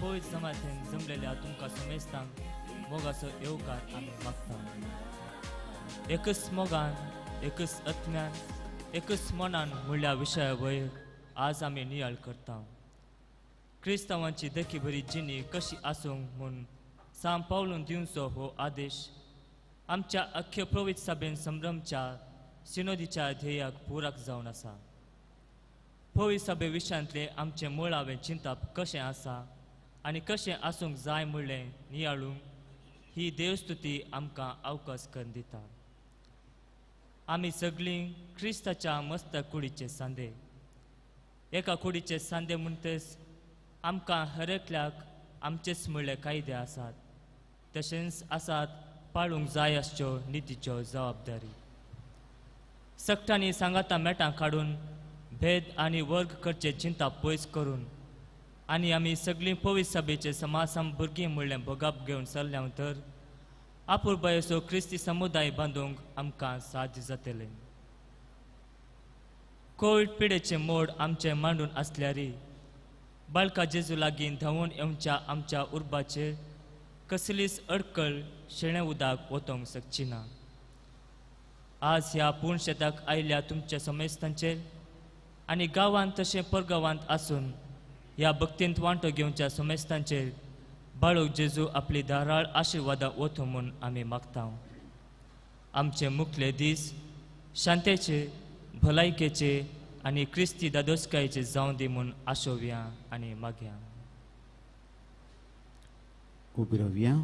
पवित्र जमातीन जमलेल्या तुमकां समेस्तांक मोगाचो येवकार आमी मागता. एकच मोगान, एकच आत्म्यान, एकच मनान म्हणल्या विशया वयर आज आमी नियाळ करता. क्रिस्तांवांची देखी बरी जिणी कशी आसूंक म्हूण सांग पावलून दिवचो हो आदेश आमच्या अख्ख्या पवित्र सभेन संभ्रमच्या सिनोदीच्या ध्येयाक पुरक जावन आसा. पवित्र सभे विशयांतलें आमचें मुळावें चिंतप कशें आसा आनी कशें आसूंक जाय म्हणलें नियाळूंक ही देवस्तुती आमकां अवकाश करून दिता. आमी सगळीं क्रिस्ताच्या मस्त कुडीचे सांदे. एका कुडीचे सांदे म्हणटच आमकां हर एकल्याक आमचेच म्हणले कायदे आसात, तशेंच आसात पाळूंक जाय आसच्यो नितीच्यो जबाबदारी. सगटांनी सांगाता मेटां काडून भेद आनी वर्ग करचे चिंता पयस करून आनी आमी सगळीं पवित्र सभेचे समाजसम भुरगीं म्हणलें भोगप घेवन सरल्या तर आपुरबायेचो क्रिस्ती समुदाय बांदूंक आमकां साध्य जातलें. कोविड पिडेचें मोड आमचें मांडून आसल्यारय बाळका जेजू लागीं धांवून येवच्या आमच्या उर्बाचेर कसलीच अडकळ शेणें उदक वतोंक शकची ना. आज ह्या पूर्ण शेताक आयिल्ल्या तुमच्या समेस्तांचेर आनी गांवांत तशें परगांवांत आसून ह्या भक्तींत वांटो घेवच्या समेस्तांचेर बाळक जेजू आपली धाराळ आशिर्वादां वतो म्हूण आमी मागता. आमचे मुखले दीस शांतेचे, भलायकेचे आनी क्रिस्ती दादोसकायेचे जावं दी म्हूण आशोवया आनी मागया. उबी रावया.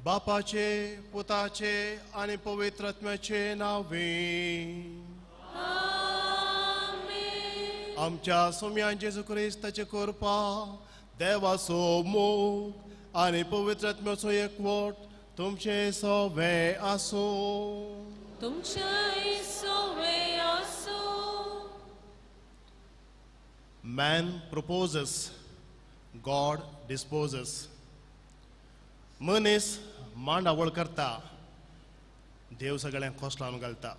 बापाचे, पुताचे आनी पवित्र आत्म्याचे नांवे. आमच्या सोम्यान जेजू क्रिस्ताचे कृपा, देवाचो मोग आनी पवित्र आत्म्याचो एकवट तुमचे सवे आसूं. तुमचे सवे आसूं. Man proposes, God disposes. मनीस मांडावळ करता, देव सगळ्यांक खोस लावन घालता.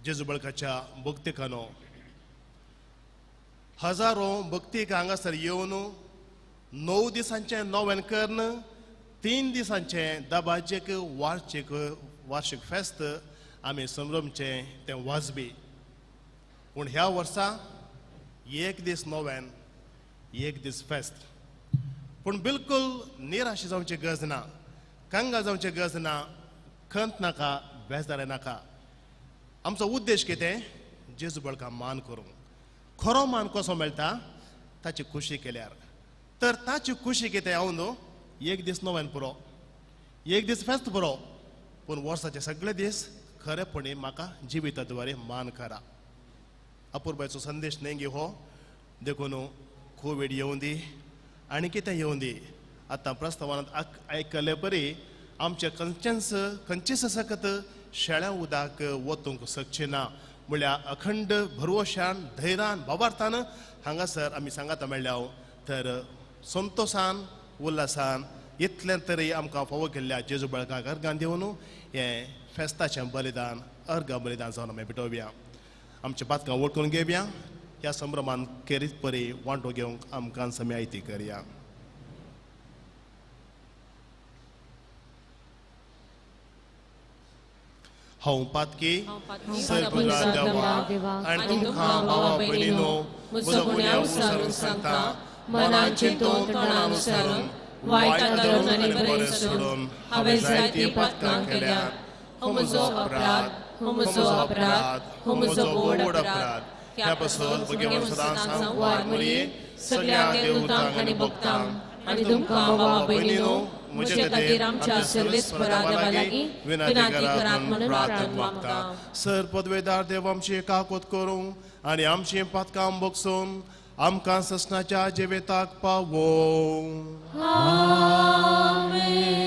जेजू बळकाच्या भक्तिकानो हजारो भक्तीक हांगासर येवन 9 दिसांचें नोवेन करून 3 दिसांचें दबाजेक वार्षिक फेस्त आमी संभ्रमचें तें वाजबी. पूण ह्या वर्सा 1 दीस नोवेन, 1 दीस फेस्त. पूण बिलकुल निराश जावची गरज ना, कंगाल जावची गरज ना, खंत नाका, बेजारे नाका. आमचो उद्देश कितें? जेजू बळका मान करूंक. खरो मान कसो मेळटा? ताची खुशी केल्यार, तर ताची खुशी कितें हांव न्हू एक दीस नव्यान पुरो, एक दीस फेस्त पुरो, पूण वर्साचे सगळे दीस खरेपणी म्हाका जिविता द्वारे मान करा. अपुरबायचो संदेश न्ही हो. देखून कोवीड येवं दी आनी कितें येवं दी, आतां प्रस्तावांत आयकले परी आमचें खंयचेंच खंयचीच सकत शेळ्या उदक वतूंक शकचें ना. म्हणल्यार अखंड भरवशान धैर्यान भावार्थान हांगासर आमी सांगाता मेळ्ळ्या तर संतोशान उल्हासान इतलें तरी आमकां फावो केल्ल्या जेजू बळकाक अर्गां दिवन हें फेस्ताचें बलिदान अर्गां बलिदान जावन आमी भेटोवया. आमच्या पातकां वळखून घेवया. ह्या संभ्रमान खेरीत परी वांटो घेवंक आमकां सम्यायती करया. हांव पातकी सर्वपुरा देवा आनी तुमकां भावा भयणीनो म्हजो गुन्यांव विसरून सांगता, मनान चिंतून तोंडान विसरून वायट करून आनी बरें सोडून हांवें जायतीं पातकां केल्यात. हो म्हजो अपराध, हो म्हजो अपराध, हो म्हजो व्हड अपराध. ह्या पासून भुरगेपण सदांच सांगवार मुरये सगळ्या देवतांक आनी भक्तांक आनी तुमकां भावा भयणीनो म्हजे खातीर आमच्या सर्वेस्परा देवा लागीं विनंती करात म्हणून प्रार्थना मागता. सर पदवेदार देव आमची काकूत करूं आनी आमची पातकां बगसून आमकां ससनाच्या जिविताक पावोवं. आमेन.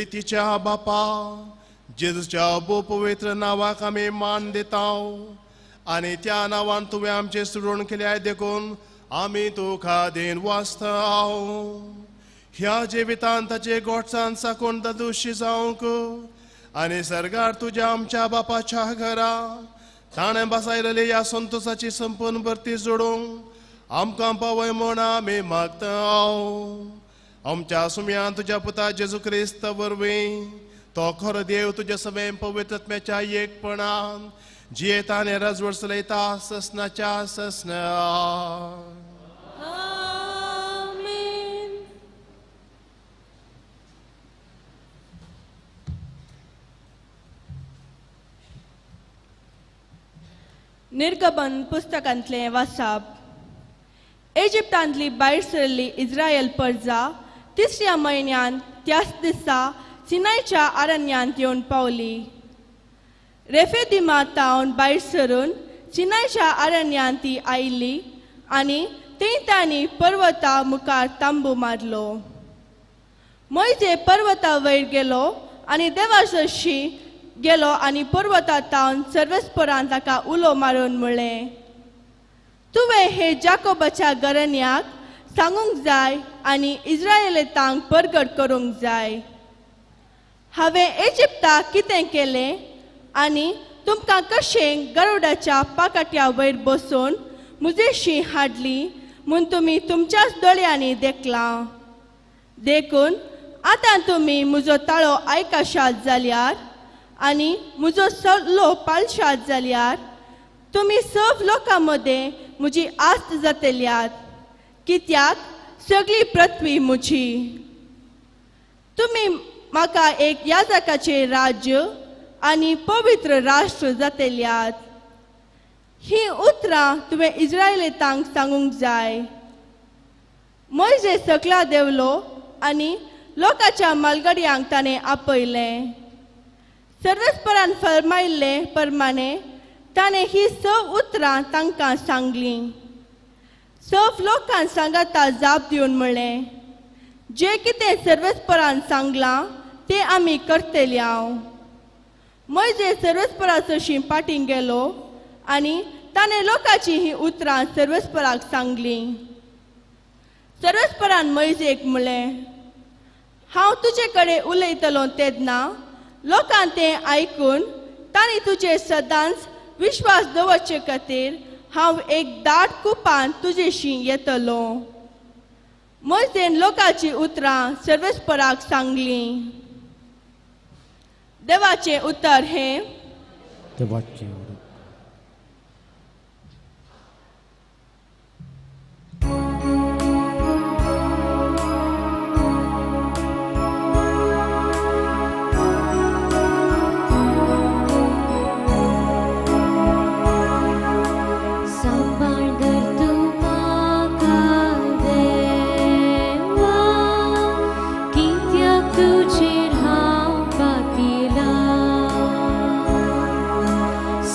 प्रितीच्या बापा जेजूच्या भोव पवित्र नांवाक आमी मान दिता आनी त्या नांवान तुवें आमचें सुडोवण केल्या देखून आमी तुका देन वाचता. ह्या जिवितान ताचे गोडसान साकून ददुशी जावंक आनी सरकार तुज्या आमच्या बापाच्या घरा ताणें बसायलेली ह्या संतोसाची संपूर्ण भरती जोडूंक आमकां पावय म्हूण आमी मागता. आमच्या सुम्यान तुज्या पुता जेजू क्रिस्त वरवीं तो खरो देव तुज्या सगळें पवित्र आत्म्याच्या एकपणान जियेता आनी राजवट चलयता ससनाच्या ससना. आमेन. निर्गमन पुस्तकांतलें वासाप. इजिप्तांतली भायर सरली इस्रायल परजा तिसऱ्या म्हयन्यांत त्याच दिसा सिनायच्या अरण्यांत येवन पावली. रेफेदिमा तावन भायर सरून सिनायच्या अरण्यांत ती आयली आनी थंय तांणी पर्वता मुखार तांबू मारलो. मोयजे पर्वता वयर गेलो आनी देवा सरशी गेलो आनी पर्वता तावन सर्वेस्परान ताका उलो मारून म्हणलें, तुवें हे जाकोबाच्या घराण्याक सांगूंक जाय आनी इस्रायलांक परगट करूंक जाय. हांवें इजिप्ताक कितें केलें आनी तुमकां कशें गरुडाच्या पाकाट्या वयर बसून म्हजेशी हाडली म्हूण तुमी तुमच्याच दोळ्यांनी देखलां. देखून आतां तुमी म्हजो ताळो आयकशात जाल्यार आनी म्हजो सल्लो पाळशात जाल्यार तुमी सव लोकां मदें म्हजी आस्त जातल्यात, कित्याक सगळी पृथ्वी म्हजी. तुमी म्हाका एक याजकाचें राज्य आनी पवित्र राष्ट्र जातल्यात. हीं उतरां तुवें इस्रायलांक सांगूंक जाय. मोयजे सकला देंवलो आनी लोकांच्या मालगड्यांक ताणें आपयलें. सर्वेस्परान फर्मायल्ले प्रमाणे ताणें ही सव उतरां तांकां सांगलीं. सव लोकांक सांगाता जाप दिवन म्हणलें, जें कितें सर्वेस्परान सांगलां तें आमी करतले हांव. मोयजे सर्वेस्परा सरशीं फाटीं गेलो आनी ताणें लोकांची हीं उतरां सर्वेस्पराक सांगलीं. सर्वेस्परान मोयजेक म्हणलें, हांव तुजे कडेन उलयतलो तेन्ना लोकांक तें आयकून तांणी तुजेर सदांच विश्वास दवरचे खातीर हांव एक दाट कुपान तुजेशी येतलो. मोयजेन लोकांची उतरां सर्वेस्पराक सांगलीं. देवाचें उतर हें. देवाचें उतर.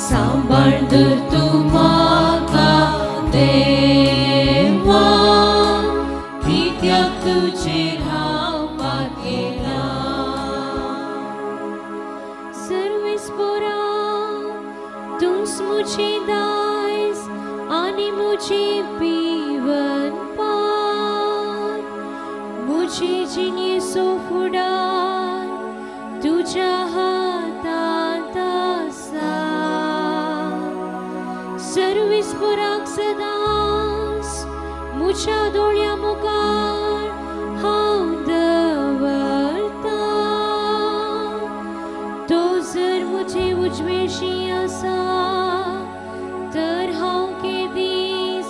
सांबाळ तूं म्हाका देवा, कित्याक तुजेर हांव पातयेलां. सर्वेस्परा तूंच म्हजें दायज आनी म्हजें पिवनपान, म्हजे जिणेचो फुडार तुज्या हातांत आसा. सर्वेस्पराक सदांच म्हज्या दोळ्यां मुखार हांव दवरता. तो जर म्हजे उजवेशी आसा तर हांव केदीच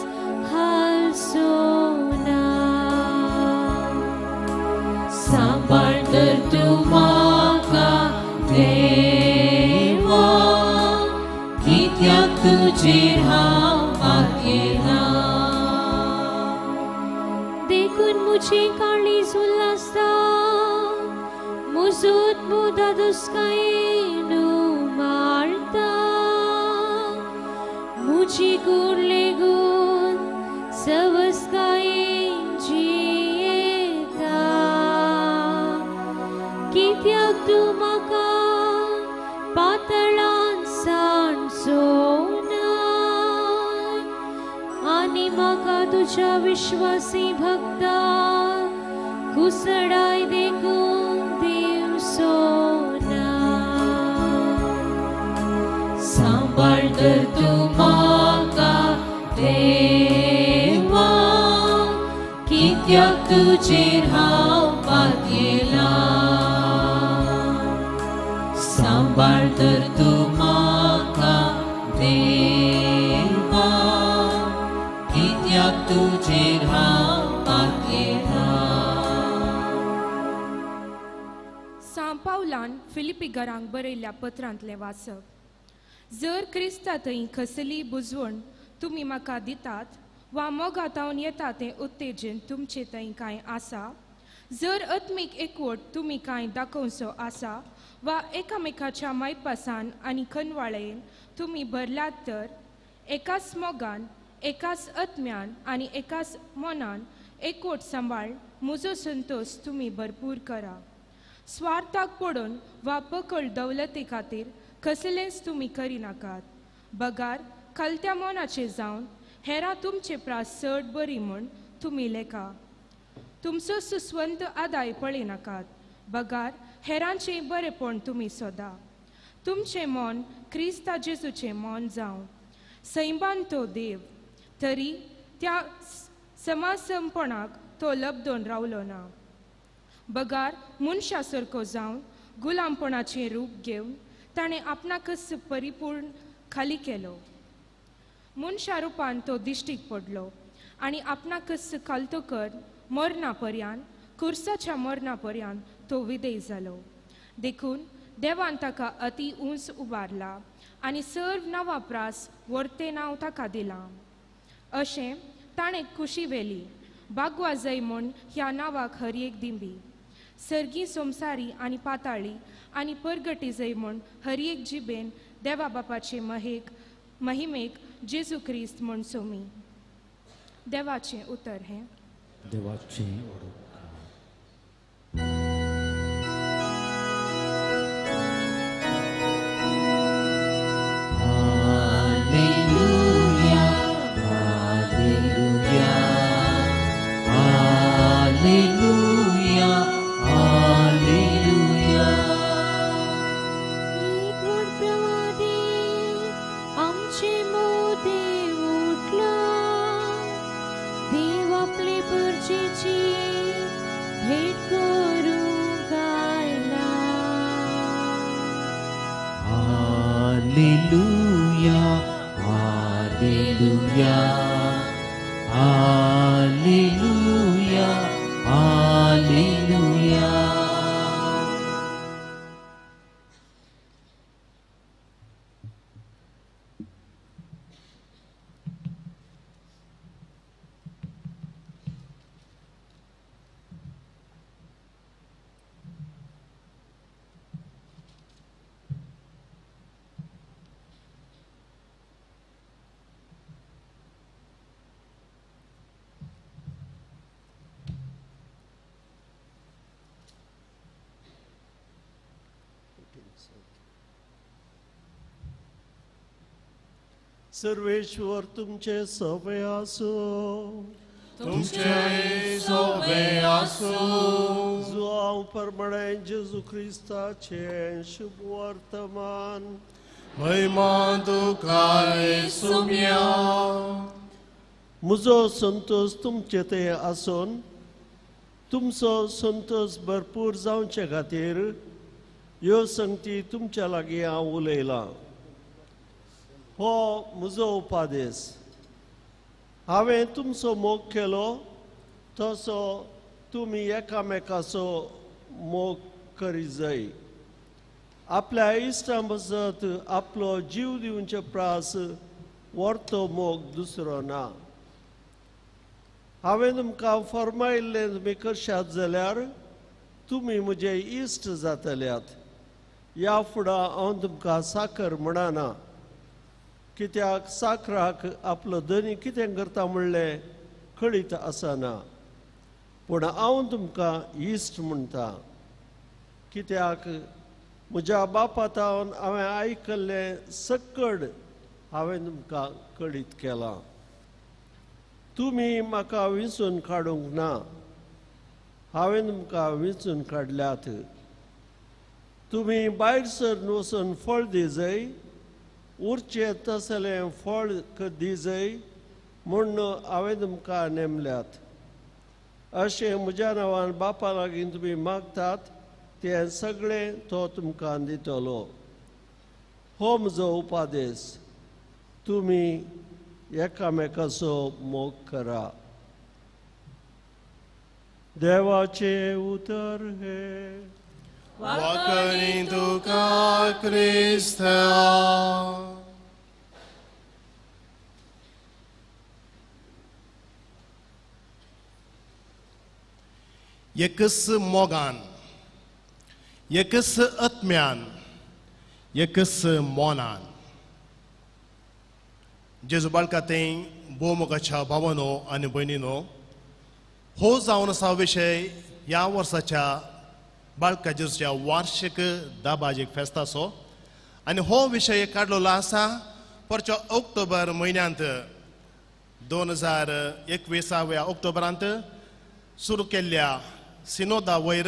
हालचो ना. सांबाळ तर तूं म्हाका देवा, कित्याक तुजेर हांव पातयेलां. देखून म्हजें काळीज उल्हासता, म्हजो धादोसकायेन उमाळटा. म्हजी कूड लेगून सवसकायेन जियेता. कित्याक आनी म्हाका तुज्या विश्वासी भक्ता कुसडाय देखून दिवचो ना. सांबाळ तर तूं म्हाका देवा, कित्याक तुजेर हांव पातयेलां. सांबाळ तर तूं म्हाका देवा, कित्याक तुजेर हांव पातयेलां. सांव पावलान फिलिपी घरांक बरयल्ल्या पत्रांतलें वाचप. जर क्रिस्ता थंय कसली बुजवण तुमी म्हाका दितात वा मोगातावन येता तें उत्तेजन तुमचे थंय कांय आसा, जर आत्मीक एकवट तुमी कांय दाखोवचो आसा वा एकामेकाच्या मायपासान आनी खनवाळेन तुमी भरल्यात तर एकाच मोगान, एकाच आत्म्यान आनी एकाच मनान एकवट सांबाळ म्हजो संतोश तुमी भरपूर करा. स्वार्थाक पडून वा पकड दौलती खातीर कसलेंच तुमी करिनाकात, बगार खालत्या मनाचे जावन हेरां तुमचे प्रास चड बरी म्हूण तुमी लेखा. तुमचो सुस्वंत आदाय पळयनाकात, बगार हेरांचें बरेपण तुमी सोदा. तुमचें मन क्रिस्ता जेजूचें मन जावं. सैमान तो देव, तरी त्या समासमपणाक तो लब्दोन रावलो ना, बगार मनशा सारको जावन गुलामपणाचें रूप घेवन ताणें आपणाकच परिपूर्ण खाली केलो. मनशा रुपान तो दिश्टीक पडलो आनी आपणाकच खालतो कर मरणा पर्यान, कुर्साच्या मरणा पर्यान तो विदेय जालो. देखून देवान ताका अती उंच उबारला आनी सर्व नांवा प्रास वर्तें नांव ताका दिलां. अशें ताणें खुशी व्हेली बागवा जय म्हूण ह्या नांवाक हर एक दिंबी, सर्गी संवसारी आनी पाताळी आनी परगटी जय म्हूण हर एक जिबेन देवा बापाचे महिमेक जेजू क्रिस्त म्हूण सोमी. देवाचें उतर हें. देवाचें उतर. Hallelujah, hallelujah, hallelujah, hallelujah. एकवट प्रवादी आमचे मोदे उठला, देव आपले परजेची भेट करूंक आयला. Hallelujah, hallelujah, hallelujah, hallelujah. Sarveshwar तुमचे सवे आसो, तुमचे सोबे आसूं. जुआंव परमणे जेजू क्रिस्ताचें शुभ वर्तमान. महिमा तुका येसुम्या. म्हजो संतोश तुमचे ते आसून तुमचो संतोश भरपूर जावचे खातीर ह्यो संगती तुमच्या लागीं हांव उलयलां. हो म्हजो उपादेश. हांवें तुमचो मोग केलो तसो तुमी एकामेकाचो मोग करी जाय. आपल्या इश्टां बसत आपलो जीव दिवचे प्रास वर्तो मोग दुसरो ना. हांवें तुमकां फर्मायिल्लें तुमी करशात जाल्यार तुमी म्हजे इश्ट जातल्यात. ह्या फुडां हांव तुमकां साकर म्हणना, कित्याक साकराक आपलो धनी कितें करता म्हणलें कळीत आसना, पूण हांव तुमकां इश्ट म्हणटा, कित्याक म्हज्या बापा तावन हांवें आयकल्लें सक्कड हांवें तुमकां कळीत केलां. तुमी म्हाका विंचून काडूंक ना, हांवें तुमकां विंचून काडल्यात। तुमी भायर सरन वचून फळ दिजय, उरचें तसलें फळ दिजय म्हूण हांवें तुमकां नेमल्यात। अशें म्हज्या नांवान बापा लागीं तुमी मागतात तें सगळें तो तुमकां दितलो। हो म्हजो उपादेश, तुमी एकामेकाचो मोग करा। देवाचें उतर हें। वाकणी तुका क्रिस्ता। एकच मोगान, एकच आत्म्यान, एकच मोनान। जेजू बाळका थंय भोवमोगाच्या भावानो आनी भयणीनो, हो जावन आसा विशय ह्या वर्साच्या बाळका जेजूच्या वार्षिक दाबाजीक फेस्ताचो आनी हो विशय काडलेलो आसा परच्या ऑक्टोबर म्हयन्यांत 2021 ऑक्टोबरांत सुरू केल्ल्या सिनोदा वयर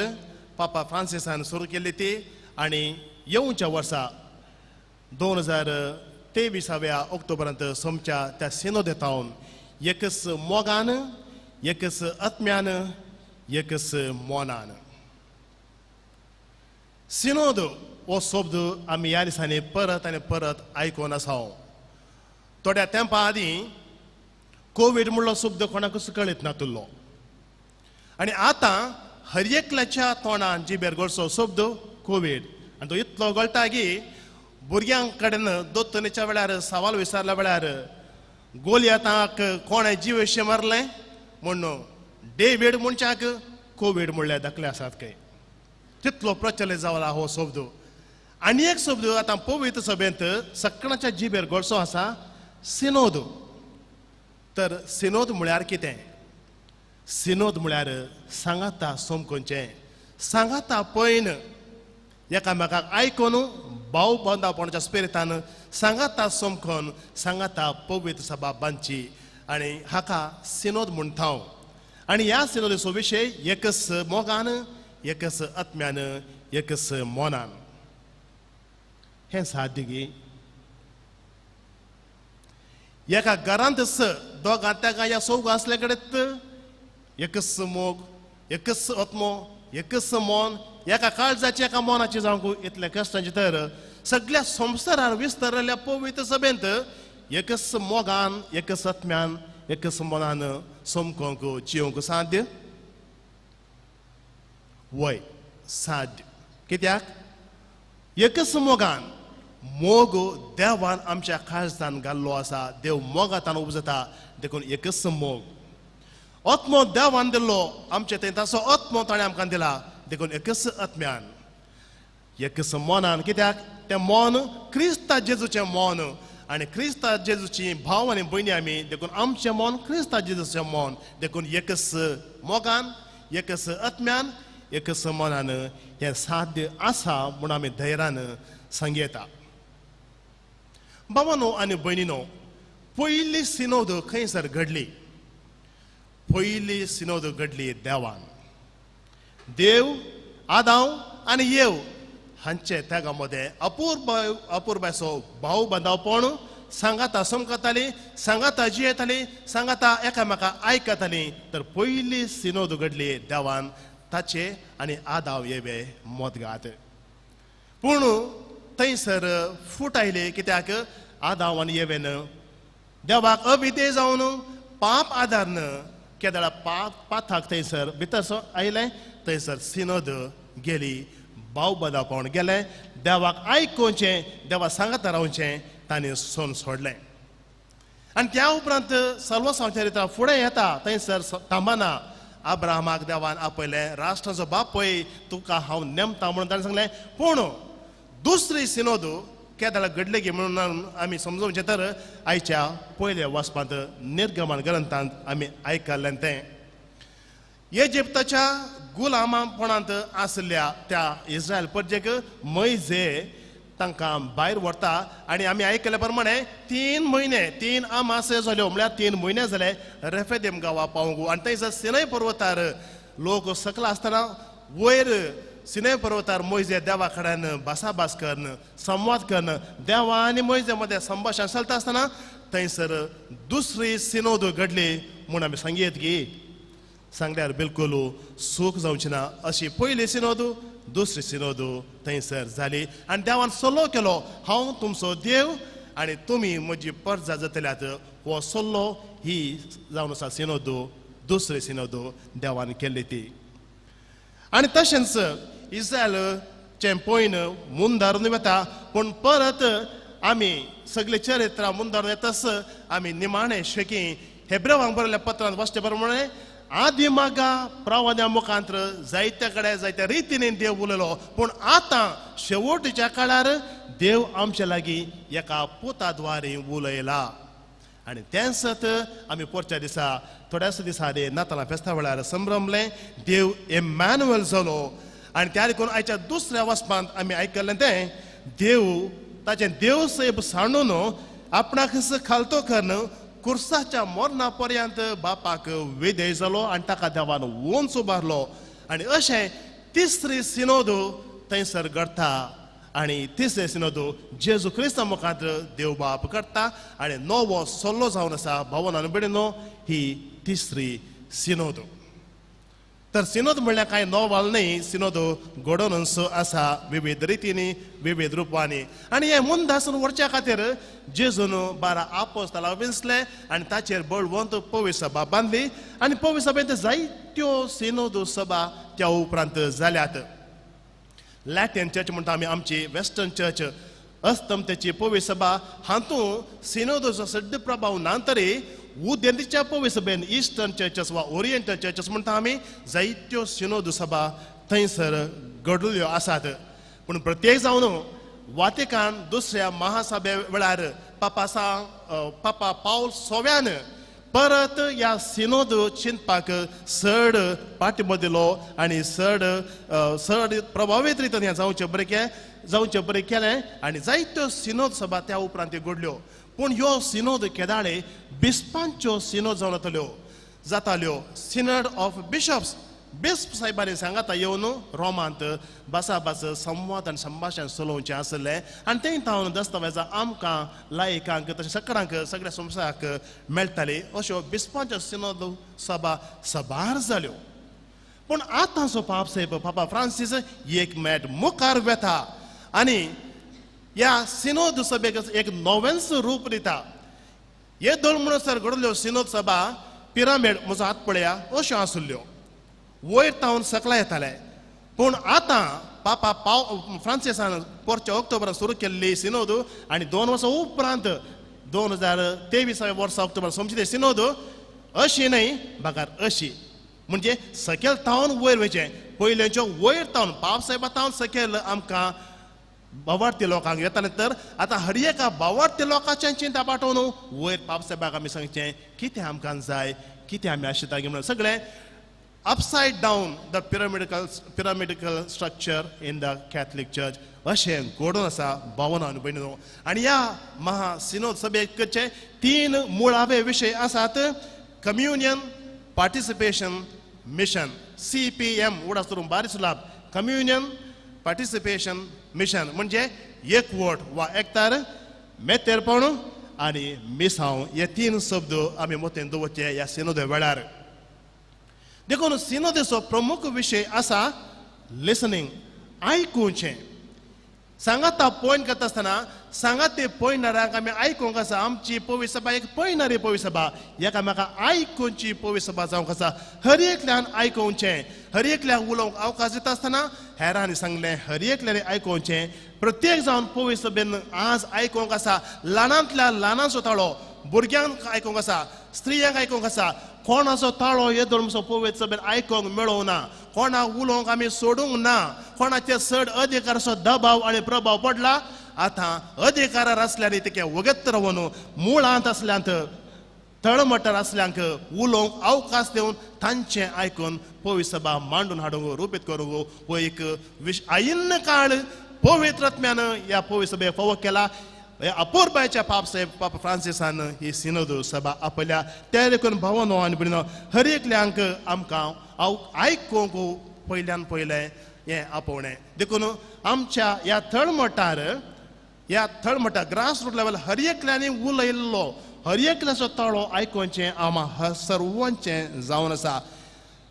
पापा फ्रांसिसान सुरू केल्ली ती आनी येवच्या वर्सा 2023 ऑक्टोबरांत सोमच्या त्या सिनोदेतावन एकच मोगान, एकच आत्म्यान, एकच मोनान। सिनोद हो शब्द आमी ह्या दिसांनी परत आनी परत आयकून आसा। थोड्या तेंपा आदीं कोवीड म्हणलो शब्द कोणाकूच कळीत नातुल्लो आनी आतां हर एकल्याच्या तोंडान जिबेर गळचो शब्द कोवीड आनी तो इतलो गळटा की भुरग्यां कडेन दोतोनीच्या वेळार सवाल विचारल्या वेळार गोलयाताक कोणें जिवेशें मारलें म्हूण डेवीड मनशाक कोवीड म्हणल्यार दाखले आसात काय, तितलो प्रचलित जाला हो शब्द। आनी एक शब्द आतां पवित्र सभेंत सगळ्यांच्या जिबेर गळसो आसा, सिनोद। तर सिनोद म्हळ्यार कितें? सिनोद म्हळ्यार सांगाता समकोनचें, सांगाता पयन, एकामेकाक आयकून भाव बांदापणाच्या स्पिरितान सांगाता समकोन, सांगाता पवित्र सभा बांदची आनी हाका सिनोद म्हणटा। आनी ह्या सिनोदाचो विशय एकच मोगान, एकच आत्म्यान, एकच मोनान। हें साध्य गी? एका घरांतच दोगां तेगां ह्या चौगां आसले कडेन एकच मोग, एकच आत्मो, एकच मन, एका काळजाची एका मनाची जावंक इतले कश्टांचे तर सगळ्या संवसारार विस्तारल्या पवित्र सभेंत एकच मोगान, एकच आत्म्यान, एकच मनान समकोंक जिवंक साध्य? वय साध्य। कित्याक? एकच मोगान, मोग देवान आमच्या काळजान घाल्लो आसा, देव मोगातान उपजता देखून एकच मोग। आत्मो देवान दिल्लो आमचे थंय ताचो आत्मो ताणें आमकां दिला देखून एकच आत्म्यान, एकच मनान। कित्याक? तें मन क्रिस्ता जेजूचें मन आनी क्रिस्ता जेजूची भाव आनी भयणी आमी देखून आमचें मन क्रिस्ता जेजूचें मन देखून एकच मोगान, एकच आत्म्यान, एकच मनान हें साध्य आसा म्हूण आमी धैर्यान सांगता। बाबानो आनी भयणीनो, पयली सिनोद खंयसर घडली? पयली सिनोद घडली देवान। देव, आदाव आनी येव हांचे त्यागा मदें अपूर्बायचो भाव बांदावपण सांगाता समकताली, सांगाता जियेताली, सांगाता एकामेका आयकताली। तर पयली सिनोद घडली देवान ताचे आनी आदाव येवे मदगात। पूण थंयसर फूट आयली कित्याक? आदाव आनी येवेन देवाक अविधेय जावन पाप आदारन केदळा पाप पाथाक थंयसर भितर आयलें, थंयसर सिनोद गेली, भाव बदापण गेलें, देवाक आयकोवचें, देवा सांगाता रावचें तांणी सोन सोडलें। आनी त्या उपरांत सर्वसंचरिता फुडें येता थंयसर थांबना। अब्राहमाक देवान आपयलें, राष्ट्राचो बापूय तुका हांव नेमता म्हणून ताणें सांगलें। पूण दुसरी सिनोद केदळा घडले की म्हणून आमी समजोवचें तर आयच्या पयल्या वाचपांत निर्गमन ग्रंथांत आमी आयकल्लें तें इजिप्ताच्या गुलामापणांत आसल्या त्या इस्रायल परजेक मैजे तांकां भायर व्हरता. आनी आमी आयकले प्रमाणे 3 म्हयने 3 आमासे जाल्यो म्हळ्यार 3 म्हयने जाले रेफेदेम गांवा पावूंक. आनी थंयसर सिनय पर्वतार लोक सकला आसतना वयर सिनय पर्वतार मोयजे देवा कडेन भासाभास करून संवाद करून देवा आनी मोयजे मदें संभाशण चलता आसतना थंयसर दुसरी सिनोद घडली म्हूण आमी सांगयत की सांगल्यार बिलकुल सूख जावची ना. अशी पयली सिनोद दुसरी सिनोद थंयसर जाली आनी देवान सल्लो केलो, हांव तुमचो देव आनी तुमी म्हजी परजा जातल्यात. हो सल्लो ही जावन आसा सिनोद, दुसरी सिनोद देवान केल्ली ती. आनी तशेंच इस्रायलचें पयन मुंदारून वता, पूण परत आमी सगळे चरित्रां मुंदारून येताच आमी निमाणे शेकी हेब्रेवांक बरयल्ल्या पत्रांत वाचते प्रमाणे आदी मागा प्रवाद्या मुखांत जायत्या कडेन जायत्या रितीन देव उलयलो, पूण आतां शेवटच्या काळार देव आमच्या लागीं एका पुता द्वारे उलयला. आनी तें सत आमी पोरच्या दिसा थोड्याच दिसांनी नातालां फेस्ता वेळार संभ्रमलें, देव एमॅन्युएल जालो. आनी त्या देखून आयच्या दुसऱ्या वचपांत आमी आयकल्लें तें देव ताचें देव साहेब सांडून आपणाक खालतो करून कुर्साच्या मरणा पर्यंत बापाक विधेय जालो आनी ताका देवान उंच उबारलो. आनी अशें तिसरी सिनोद थंयसर घडटा आनी तिसरे सिनोद जेजू क्रिस्ता मुखार देव बाप करता आनी नवो सल्लो जावन आसा भावन आनी भयणीनो ही तिसरी सिनोद. तर सिनोद म्हणल्यार कांय नोवाल न्हय, सिनोद घडोवन आसा विविध रितींनी विविध रुपांनी. आनी हें मुंदासून व्हरच्या खातीर जेजून 12 आपोस्तालां विंचले आनी ताचेर बळवंत पवी सभा बांदली आनी पवी सभेंत जायत्यो सिनोद सभा त्या उपरांत जाल्यात. लॅटीन चर्च म्हणटा आमी आमची वेस्टर्न चर्च अस्तमतेची पवी सभा हातूंत सिनोदचो सड्ड प्रभाव ना तरी उदेंतीच्या पवी सभेन इस्टर्न चर्चस वा ओरिएंटल चर्चस म्हणटा आमी जायत्यो सिनोद सभा थंयसर घडल्यो आसात. पूण प्रत्येक जावन वातिकान दुसऱ्या महासभे वेळार पापा पावल सोव्यान परत ह्या सिनोद चिंतपाक चड पाठिंबो दिलो आनी चड चड प्रभावीत रितीन हें जावचें बरें केलें आनी जायत्यो सिनोद सभा त्या उपरांत घडल्यो. पूण ह्यो सिनोद केदाळे बिस्पांच्यो सिनोद जावन जाताल्यो. सिनड ऑफ बिशप्स, बिस्प साहेबांनी सांगाता येवन रोमांत भासाभास संवाद आनी संभाशण चलोवचें आसलें आनी तें तावन दस्तावेजां आमकां लायकांक तशें सगळ्यांक सगळ्या संवसाराक मेळटाली. अश्यो बिस्पांच्यो सिनोद सभा सभार जाल्यो. पूण आतांचो पाप साहेब पापा फ्रांसीस एक मेट मुखार वेता आनी ह्या सिनोद सभेक एक नवेंच रूप दिता. हे दोन म्हणसर घडल्यो सिनोद सभा पिरामेड म्हजो हात पळया अश्यो आसल्यो, वयर तावन सकला येताले. पूण आतां पापा पाव फ्रांसिसान पोरच्या ऑक्टोबरान सुरू केल्ली सिनोद आनी 2 वर्सां उपरांत 2023 वर्सा ऑक्टोबर सोमची सिनोद अशी न्हय बगर अशी म्हणजे सकयल तावन वयर वयचें. पयलेंच्यो वयर तावन पाप साहेबा तावन सकयल आमकां बावार्थी लोकांक येताले, तर आतां हर एका बावार्थी लोकांचें चिंता पाठोवन वयर पाप साहेबाक आमी सांगचें कितें आमकां जाय, कितें आमी आशिता म्हणून सगळें upside down the pyramidical structure in the Catholic Church अशें घडोवन आसा भावना आनी भयणीनो. आनी ह्या महासिनोद सभेचे 3 मुळावे विशय आसात: कम्युनियन, पार्टिसिपेशन, मिशन. CPM उडास करून बारीक लाभ. कम्युनियन, पार्टिसिपेशन, मिशन म्हणजे एकवट वा एकतार, मेतेरपण आनी मिसांव हे 3 शब्द आमी मोतेन दवरचे ह्या सिनोदे वेळार. देखून सिनोदेचो प्रमुख विशय आसा लिसनींग, आयकुचें. सांगाता पॉयंट करता आसतना सांगात ते पळयणाऱ्यांक आमी आयकूंक आसा. आमची पवी सभा एक पळयणारी पवी सभा, एकामेका आयकुची पवी सभा जावंक आसा. हर एकल्यान आयकुचें, हर एकल्याक उलोवंक अवकाश दिता आसतना हेरांनी सांगलें हर एकल्यान आयकुचें. प्रत्येक जावन पवी सभेन आज आयकूंक आसा. ल्हानांतल्या ल्हानांचो ताळो भुरग्यांक आयकूंक आसा, स्त्रियांक आयकूंक आसा. कोणाचो ताळो हे धर्मसो पवी सभेन आयकूंक मेळोवंक ना, कोणाक उलोवंक आमी सोडूंक ना, कोणाचेर चड अधिकाराचो दबाव आनी प्रभाव पडला. आतां अधिकारार आसल्यार तिके वगत रावन मुळांत आसल्यांत तळमटर आसल्यांक उलोवंक अवकाश दिवन तांचें आयकून पवी सभा मांडून हाडूंक रुपीत करूंक हो एक आयिल्लो काळ पवित्र आत्म्यान ह्या पवित्र सभेक फावो केला. अपुरबायच्या पाप साहेब पाप फ्रांसिसान ही सिनोद सभा आपल्या. त्या देखून भावानो आनी भयणीनो हर एकल्यांक आमकां आयकूंक पयल्यान पयलें हें आपोवणें. देखून आमच्या ह्या थळमठार ह्या थळमठार ग्रास रूट लेवल हर एकल्यांनी उलयल्लो हर एकल्याचो ताळो आयकुचें आमा सर्वांचें जावन आसा.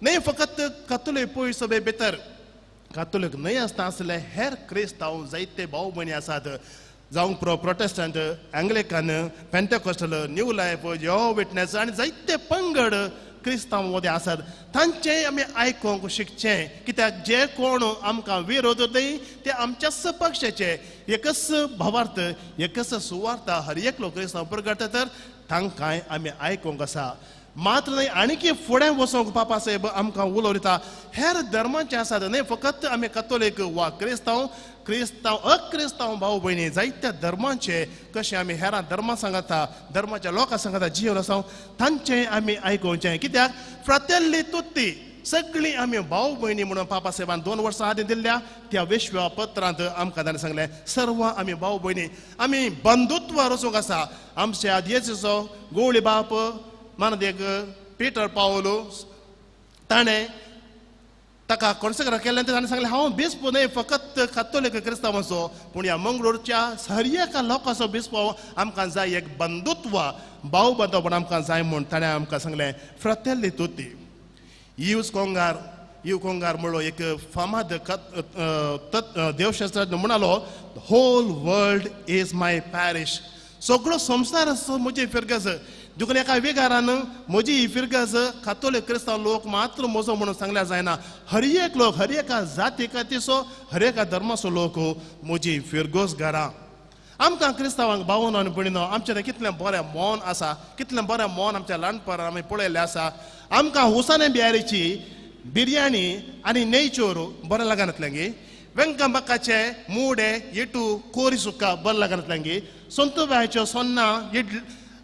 न्हय फकत कातोलीक पवित्र सभे भितर कातोलीक न्हय आसता आसले हेर क्रिस्तांव जायते भाव भयणी आसात, जावं Protestant, Anglican, Pentecostal, New Life, Jehovah Witness आनी जायते पंगड क्रिस्तांव मदें आसात. तांचें आमी आयकूंक शिकचें, कित्याक जे कोण आमकां विरोध दी ते आमच्याच पक्षाचे एकच भावार्थ एकच सुवार्थ हर एकलो क्रिस्तांव प्रगटता तर तांकांय आमी आयकूंक आसा. मात्र न्हय आनीक फुडें वचोंक पापा साहेब आमकां उलोवन दिता हेर धर्माचे आसात, न्हय फकत आमी कथोलीक वा क्रिस्तांव क्रिस्तांव अक्रिस्तांव भाव भयणी जायत्या धर्माचे कशें आमी हेरां धर्मां सांगता धर्माच्या लोकां सांगता जिवन आसा तांचें आमी आयकुचें. कित्याक फ्रातेल्ली तुत्ती सगळीं आमी भाव भयणी म्हणून पापा साहेबान 2 वर्सां आदीं दिल्ल्या त्या विश्व पत्रांत आमकां ताणें सांगलें सर्व आमी भाव भयणी आमी बंधुत्व रचूंक आसा. आमच्या जेजूचो गोवळी बाप मानदेक पिटर पावलो ताणें ताका कॉन्सेक्र केलें ताणें सांगलें हांव बिस्प न्हय फकत कातोलीक क्रिस्तांवाचो पूण ह्या मंगळूरच्या हर एका लोकांचो बिस्प आमकां जाय एक बंधुत्व भाव बांधवपण आमकां जाय म्हूण ताणें आमकां सांगलें फ्रातेल्ली तुत्ती. इव्स कोंगार इव कोंगार म्हणलो एक फामाद देवशास्त्रज्ञ म्हणालो whole world is my parish, सगळो संवसार आसा म्हजी फिरगज. देखून एका विगारान म्हजी ही फिरगज कातोलीक क्रिस्तांव लोक मात्र म्हजो म्हणून सांगल्यार जायना, हर एक लोक हर एका जाती कातीचो हर एका धर्माचो लोक म्हजी फिरगज घरां. आमकां क्रिस्तांवांक भावनो आनी भयणीनो आमचें कितलें बरें मौन आसा, कितलें बरें मौन आमच्या ल्हानपणान आमी पळयल्लें आसा. आमकां हुसाने बियारीची बिरयाणी आनी नेयचोर बरें लागनातलें गे, वेंकंबकाचे मुडे इटू कोरी सुक्का बरें लागनातलें गे, संतुबायच्यो सोन्ना इडली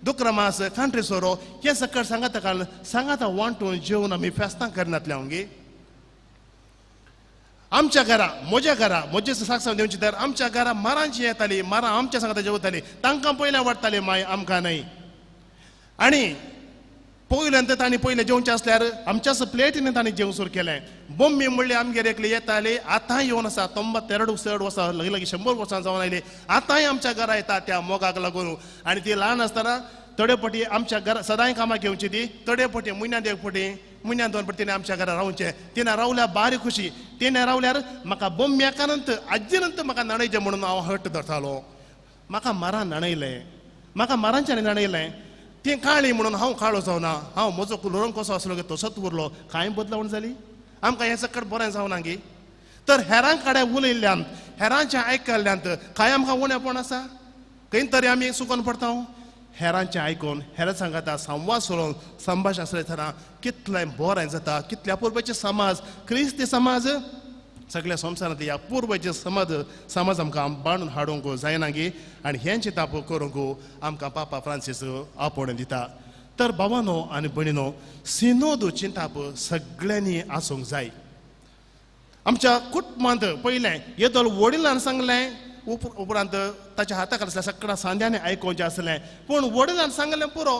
दुक्रमास कांट्री सोरो हें सकट सांगाता कारण सांगाता वांटून जेवन आमी फेस्तां करनातलें गे. आमच्या घरा म्हज्या घरा म्हजे साक्ष दिवची तर आमच्या घरा मारांची येताली, मारां आमच्या सांगाता जेवताली, तांकां पयलें वाडटाली माय आमकां न्हय. आनी पयल्यान तर तांणी पयलें जेवचें आसल्यार आमच्याच प्लेटीन तांणी जेवण सुरू केलें. बोम्मी म्हणली आमगेर एकली येताली, आतांय येवन आसा 92 वर्सां लागीं लागीं 100 वर्सां जावन आयली, आतांय आमच्या घरा येता त्या मोगाक लागून. आनी ती ल्हान आसतना थोडे पटी आमच्या घरा सदांय कामाक येवची ती, थोडे पटी म्हयन्यांत एक पटी म्हयन्यांत 2 पटी तिणें आमच्या घरा रावचें. तिणें रावल्यार बारी खुशी, तिणें रावल्यार म्हाका बोम्म्याकानंत आज्जेनंत म्हाका न्हाणयचें म्हणून हांव हट धरतालो. म्हाका मारान न्हाणयलें, म्हाका मारांच्यान न्हाणयलें, ती काळी म्हणून हांव काळो जावना, हांव म्हजो रंग कसो आसलो की तसोच उरलो. कांय बदलावण जाली आमकां हें सकट बरें जावना गे. तर हेरां कडेन उलयल्ल्यान हेरांचें आयकल्ल्यान कांय आमकां उणेपण आसा, खंय तरी आमी चुकोन पडटा. हेरांचें आयकून हेरां सांगाता संवाद सोडून संभाशण आसलें कितलें बरें जाता, कितल्या पुर्वेचे समाज क्रिस्ती समाज सगळ्या संवसारांत ह्या पुर्वेचे समाज समाज आमकां बांदून हाडूंक जायना गे. आनी हें चिंताप करूंक आमकां पापा फ्रांसीस आपोवणें दिता. तर भावानो आनी भयणीनो सिनोद चिंताप सगळ्यांनी आसूंक जाय. आमच्या कुटुंबांत पयलें येदोळ वडिलान सांगलें उपरांत ताच्या हाताक आसल्या सगळ्या सांद्यांनी आयकुचें आसलें, पूण वडिलान सांगलें पुरो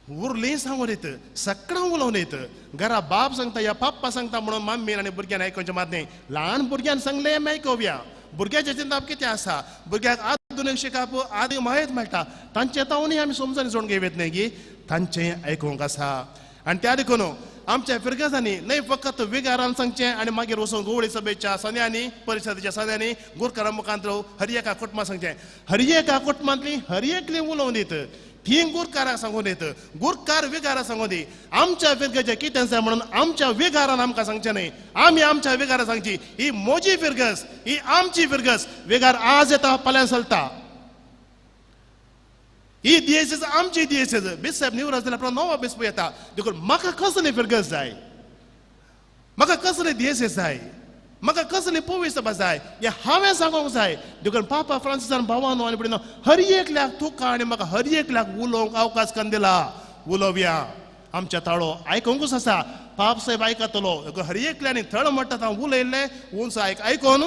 उरलीं सांगून येत सगळ्यां उलोवन येत. घरा बाप सांगता या पप्पा सांगता म्हणून मम्मी आनी भुरग्यान आयकुचें मात न्ही, ल्हान भुरग्यान सांगलें आमी आयकुया. भुरग्याचें चिंतप कितें आसा, भुरग्याक आधुनीक शिकप आदी म्हायत मेळटा, तांचें तावनूय आमी समजून सोडून घेवं येत न्ही गी, तांचें आयकूंक आसा. आनी त्या देखून आमच्या फिरगजांनी न्हय फकत विगारान सांगचें आनी मागीर वचून गोवळी सभेच्या सन्यांनी परिशदेच्या सन्यांनी गुरकारा मुखांत हर एका कुटुंबां सांगचें, हर एका कुटुंबांतली हर एकली उलोवन दित, ती गुरकाराक सांगून दित, गुरकार विगारा सांगून दी. आमच्या फिरगजे कितें जाय म्हणून आमच्या विगारान आमकां सांगचें न्हय, आमी आमच्या विगारा सांगची ही म्हजी फिरगज, ही आमची फिरगज. विगार आज येता फाल्यां चलता, ही दियेसीस आमची दियेसीस. बिस्प निवराज जाल्यार आपलो नवो बिस्प येता, देखून म्हाका कसली फिरगज जाय, म्हाका कसली दियेसीस जाय, म्हाका कसली पवित्र सभा जाय हें हांवें सांगूंक जाय. देखून पापा फ्रांसिसान भावानो आनी भयणीनो हर एकल्याक तुका आनी म्हाका हर एकल्याक उलोवंक अवकाश करून दिला, उलोवया. आमच्या ताळो आयकूंकूच आसा, पाप साहेब आयकतलो. हर एकल्यानी थळ म्हणटा हांव उलयल्लें उंच आयकून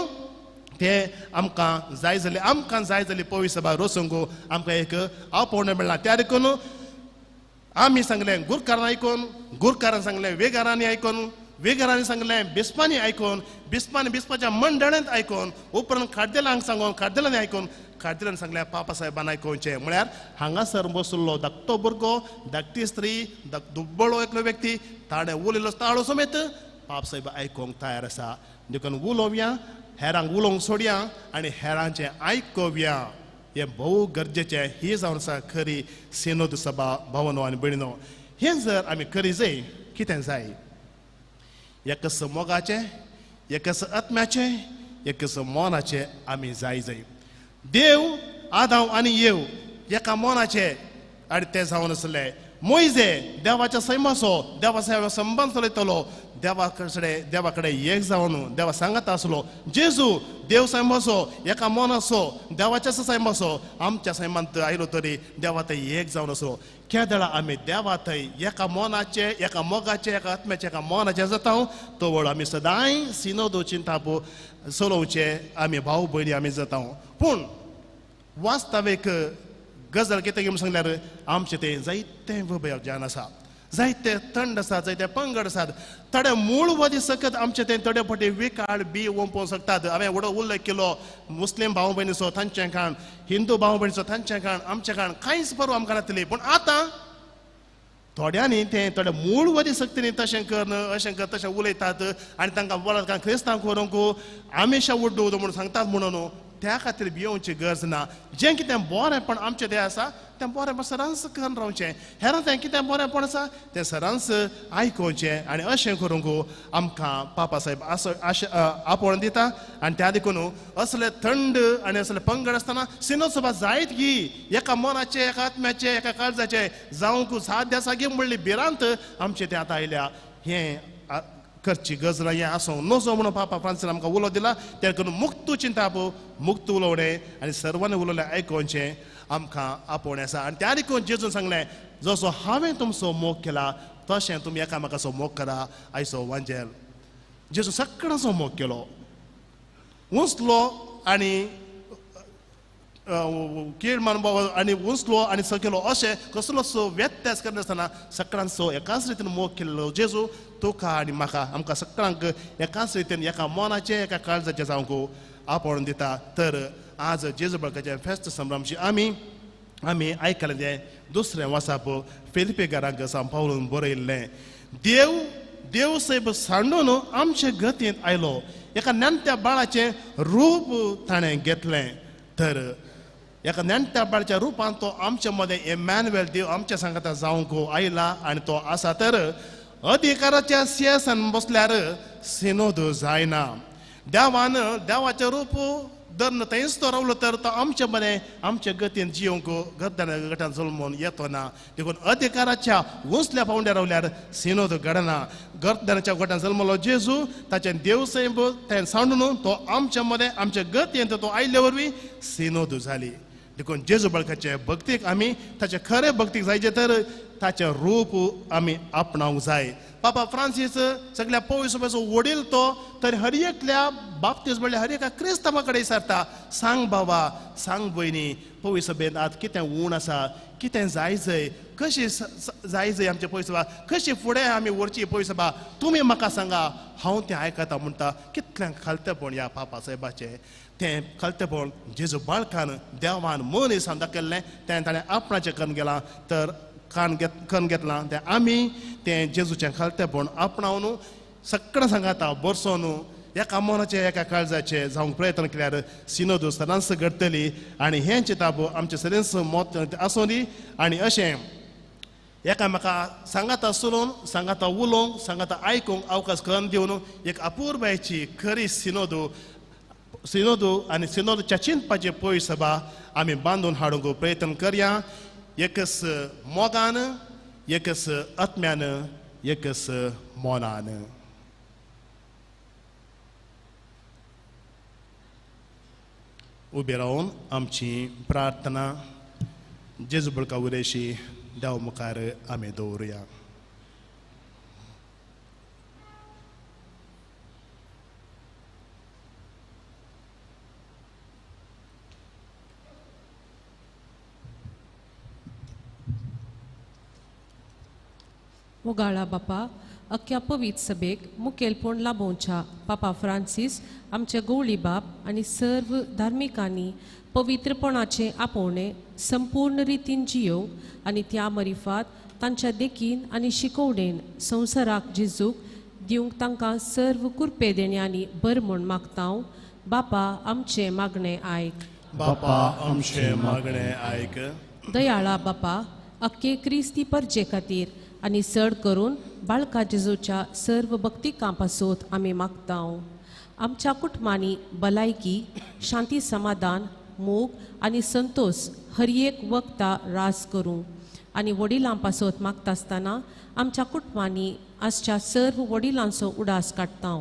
ते आमकां जाय जाले आमकां जाय जाली पवी सभा रोसूंक आमकां एक आपोवणें मेळ्ळां. त्या देखून आमी सांगलें गुरकारान आयकून, गुरकारान सांगलें वेगारांनी आयकून, वेगारांनी सांगलें बिस्पांनी आयकून, बिस्पांनी बिस्पाच्या मंडळांत आयकून, उपरांत खाड्देलांक सांगून, खाड्देलांनी आयकून, खाड्देलान सांगलें पापा साहेबान आयकोवचें. म्हळ्यार हांगासर बसलो धाकटो भुरगो, धाकटी स्त्री, दुबळो एकलो व्यक्ती, ताणें उलयलो ताळो समेत पाप साहेब आयकूंक तयार आसा. देखून उलोवया, हेरांक उलोवंक सोडया आनी हेरांचें आयकोवया, हें भोव गरजेचें. ही जावन आसा खरी सिनोद सभा भावनो आनी भयणीनो. हें जर आमी करी जाय कितें जाय, एकस मोगाचें, एकस आत्म्याचें, एकस मनाचें आमी जाय जाय. देव आदाव आनी येव एका मनाचे आनी ते जावन आसले. मोयजे देवाच्या सैमाचो, देवा सैमा संबंद चलयतलो, देवा कडेन देवा कडेन एक जावन देवा सांगत आसलो. जेजू देव सैमाचो, एका मनाचो, देवाच्या सैमाचो, आमच्या सैमांत आयलो तरी देवा थंय एक जावन आसलो. केदळा आमी देवा थंय एका मनाचे, एका मोगाचे, एका आत्म्याचे, एका मनाचे जाता तवळ आमी सदांय सिनोदो चिंताप चलोवचे आमी भाव भयणी आमी जाता. पूण वास्तवीक गजाल कितें म्हूण सांगल्यार आमचें तें जायतें विभाजन आसा, जायते थंड आसात, जायते पंगड आसात, थोडे मूळवादी सकत आमचे ते थोडे फावटी विकाळ बी ओंपोवंक शकतात. हांवें व्हडो उल्लेख केलो मुस्लीम भाव भयणीचो तांचें काण, हिंदू भाव भयणीचो तांचें काण, आमचें काण कांयच परवा आमकां नासली. पूण आतां थोड्यांनी तें थोडे मूळवादी शक्तींनी तशें कर अशें कर तशें उलयतात आनी तांकां बोलात क्रिस्तांव करूंक आमिशा उड्डू म्हणून सांगतात. म्हणून त्या खातीर भियोवची गरज ना. जें कितें बरेंपण आमचें तें आसा तें बरेंपण सदांच करून रावचें, हेरां तें कितें बरेंपण आसा तें सदांच आयकोवचें आनी अशें करूंक आमकां पापा साहेब असो आपोवण दिता. आनी त्या देखून असले थंड आनी असले पंगड आसतना सिनोत्सवा जायत गी एका मनाचे, एका आत्म्याचे, एका काळजाचे जावंक साध्य आसा गी म्हणली भिरांत आमचे तें आतां आयल्या. हें करची गरज ना, हें आसूं नजो म्हणून पापा फ्रांसीसान आमकां उलो दिला. त्या करून मुक्त चिंताप, मुक्त उलोवणें आनी सर्वांनी उलोवणें आयकोवचें आमकां आपोवणें आसा. आनी त्या देखून जेजून सांगलें जसो हांवें तुमचो मोग केला तशें तुमी एकामेकाचो मोग करा. आयचो वांजेल जेजू सगळ्यांचो मोग केलो, उंचलो आनी कीड मारून आनी उंचलो आनी सकयलो अशें कसलोच व्यत्यास करनासतना सगळ्यांचो एकाच रितीन मोग केल्लो जेजू तुका आनी म्हाका आमकां सगळ्यांक एकाच रितीन एका मनाचें, एका काळजाचें जावंक आपोवन दिता. तर आज जेजू बळकाचें फेस्त संभ्रमची आमी आमी आयकलें तें दुसरें वासाप फिलिपी घरांक सावन पावलून बरयल्लें. देव देव सायब सांडून आमचे गतींत आयलो, एका नेणट्या बाळाचें रूप ताणें घेतलें. तर एका नेणट्या बाळाच्या रुपान तो आमचे मदें इमॅन्युएल देव आमच्या सांगाता जावंक आयला आनी तो आसा. तर अधिकाराच्या सिंहासन बसल्यार सिनोद जायना. देवान देवाचें रूप धरून थंयच तो रावलो तर तो आमचे मदें आमचे गतीन जियोंक गद्दान गटान जल्मून येतो ना. देखून अधिकाराच्या उंचल्या पावंड्यार रावल्यार सिनोद घडना. गर्दानाच्या गोट्यान जल्मलो जेजू ताचें देव सैब तें सांडून तो आमच्या मदें आमच्या गतीन तो आयिल्ले वरवीं सिनोद जाली. देखून जेजू बळकाचे भक्तीक आमी ताचे खरे भक्तीक जायचे तर ताचें रूप आमी आपणावंक जाय. पापा फ्रांसीस सगळ्या पवित्र सभेचो वडील तो तर हर एकल्या बाप्तीस म्हणल्यार हर एका क्रिस्तांवा कडेन विचारता, सांग बाबा, सांग भयणी, पवित्र सभेंत आज कितें ऊण आसा, कितें जाय जाय, कशी जाय जाय आमची पवित्र सभा, कशी फुडें आमी व्हरची पवित्र सभा, तुमी म्हाका सांगा, हांव तें आयकता म्हणटा. कितलें खालतेपण ह्या पापा साहेबाचें, तें खालतेपण जेजू बाळकान देवान मनीसान दाखयल्लें तें ताणें आपणाचें करून गेलां. तर कान करून घेतलां तें आमी तें जेजूचें खालतेपण आपणावन सगळें सांगाता बरसोन एका मनाचें एका काळजाचें जावंक प्रयत्न केल्यार सिनोद सदांच घडटली. आनी हें चिंताप आमचें सदांच मत आसूं दी. आनी अशें एकामेका सांगाता चलोवन, सांगाता उलोवंक, सांगाता आयकूंक अवकाश करून दिवन एक अपुरबायेची खरी सिनोद सिनोद आनी सिनोदच्या चिंतपाची पय सभा आमी बांदून हाडूंक प्रयत्न करया. एकच मोगान, एकच आत्म्यान, एकच मनान. उबे रावन आमची प्रार्थना जेजू बळका उरेशी देव मुखार आमी दवरुया. मोगाळा बापा, अख्ख्या पवित्र सभेक मुखेलपण लाभोवच्या पापा फ्रांसीस आमचे गवळी बाप आनी सर्व धार्मिकांनी पवित्रपणाचें आपोवणें संपूर्ण रितीन जियोवंक आनी त्या मरिफात तांच्या देखीन आनी शिकोवणेन संवसाराक जेजूक दिवंक तांकां सर्व कुरपे देण्यांनी बर म्हूण मागता. बापा आमचें मागणें आयक. बापा आमचें मागणें आयक. दयाळा बापा, अख्खे क्रिस्ती परजे खातीर आनी चड करून बाळका जेजूच्या सर्व भक्तिकां पासत आमी मागता. आमच्या कुटुंबांनी भलायकी, शांती, समाधान, मोग आनी संतोष हर एक वखता रास करूं आनी वडिलां पासत मागता आसतना आमच्या कुटुंबांनी आसच्या सर्व वडिलांचो उडास काडटा.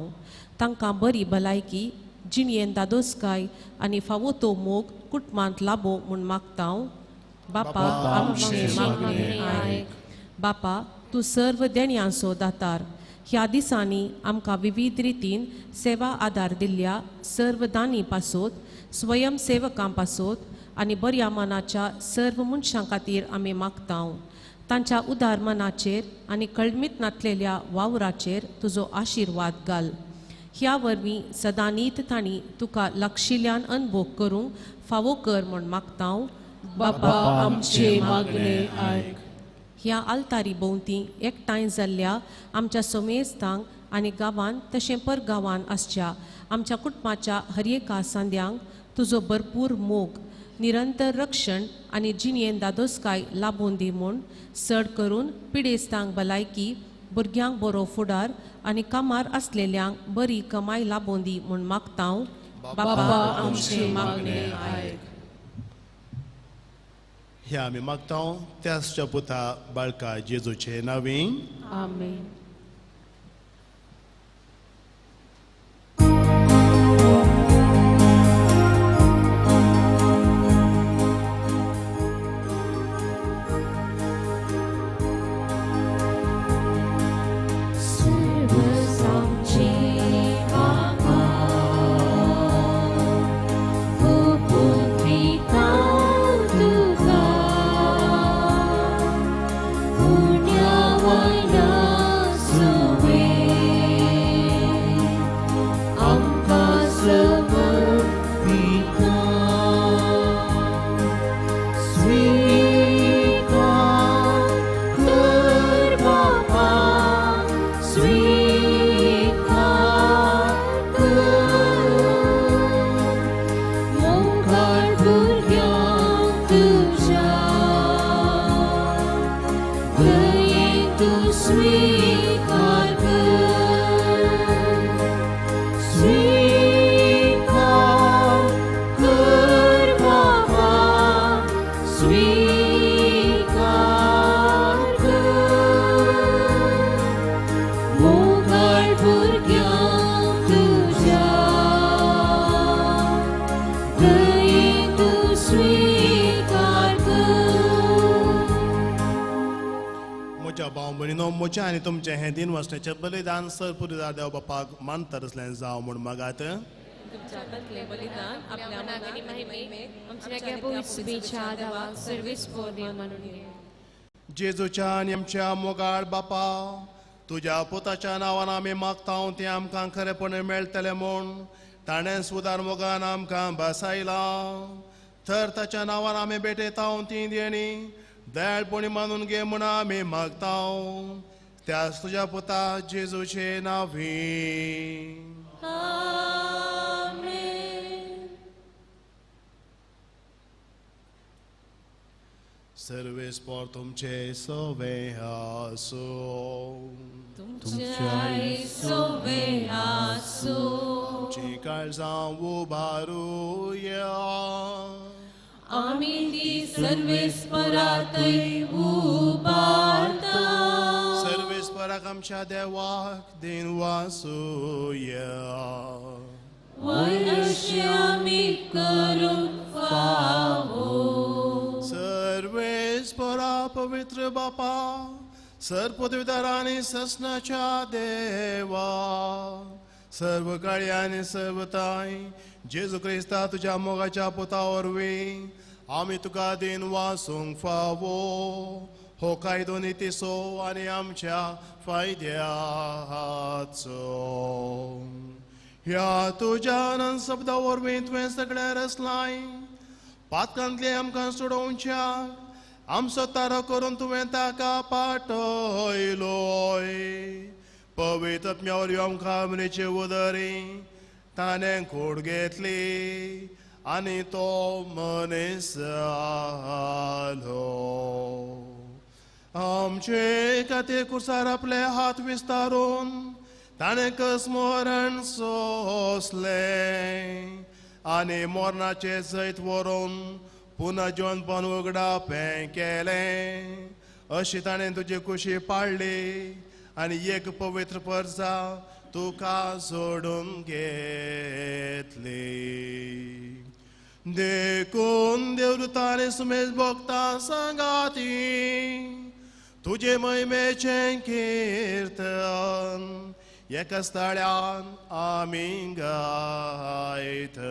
तांकां बरी भलायकी, जिणयेन दादोसकाय आनी फावो तो मोग कुटुंबांत लाबो म्हूण मागता. बापा आमचें मागणें आयक. बापा, तूं सर्व देण्यांचो दातार. ह्या दिसांनी आमकां विविध रितीन सेवा आदार दिल्ल्या सर्व दानी पासत, स्वयंसेवकां पासत आनी बऱ्या मनाच्या सर्व मनशां खातीर आमी मागता. तांच्या उदार मनाचेर आनी कळमीत नातलेल्या वावराचेर तुजो आशिर्वाद घाल. ह्या वरवीं सदांनीत तांणी तुका लागशिल्ल्यान अनभोग करूंक फावो कर म्हूण मागता. बापा आमचें मागणें आयक. ह्या आल्तारी भोंवती एकठांय जाल्ल्या आमच्या समेस्तांक आनी गांवांत तशें परगांवांत आसच्या आमच्या कुटुंबाच्या हर एका सांद्यांक तुजो भरपूर मोग, निरंतर रक्षण आनी जिणयेन दादोसकाय लाबून दी म्हूण चड करून पिडेस्तांक भलायकी, भुरग्यांक बरो फुडार आनी कामार आसलेल्यांक बरी कमाय लाबून दी म्हूण मागता. बापा आमचें मागणें आयक. ह्या आमी मागता त्याच्या पुता बाळका जेजूचे नांवी. आमेन. म्हज्या आनी तुमचें हें दिन वसण्याचें बलिदान सर पुरिदार देव बापाक मानता तसलें जावं म्हूण मागात. जेजूच्या आनी आमच्या मोगाळ बापा, तुज्या पुताच्या नांवान आमी मागता तें आमकां खरेपण मेळटलें म्हूण ताणें सुदार मोगान आमकां बसायलां. तर ताच्या नांवान आमी भेटयता ती देणी दयाळपणी मानून घे म्हूण आमी मागता. त्याच तुज्या पुता जेजूचे नांवी. सर्वेस्पोर तुमचे सोवे आसूं. तुमच्याय सोवे आसूं. आमचीं काळजां उबारुया. आमी ती सर्वेस्परातय उबारता. सर्वेस्पराक आमच्या देवाक दिन वासूया. वयशी आमी करूंक फावो. सर्वेस्परा पवित्र बापा, सर्व आनी ससनाच्या देवा, सर्व काळी आनी सर्वताय जेजू क्रिस्ता तुज्या मोगाच्या पुता वरवीं आमी तुका दिन वासूंक फावो. हो कायदो नितीचो आनी आमच्या फायद्याचो. ह्या तुज्या अनंत शब्दा वरवीं तुवें सगळें रचलाय. पातकांतलें आमकां सोडोवच्या आमचो तारो करून तुवें ताका पाटयलोय. पवित्र आत्म्या वरवीं आमकां मरेचे उदरी ताणें कूड घेतली आनी तो मनीस जालो. आमचे खातीर कुर्सार आपले हात विस्तारून ताणें कस मरण सोंसलें आनी मरणाचें जैत व्हरून पुनः जिवनपण उगडापें केलें. अशी ताणें तुजी कुशी पाडली आनी एक पवित्र परजा तुका जोडून घेतली. देखून देवदूतांनी सुमेज भोगता सांगाती तुजे महिमेचें कीर्तन एका स्थळ्यान आमी गायता.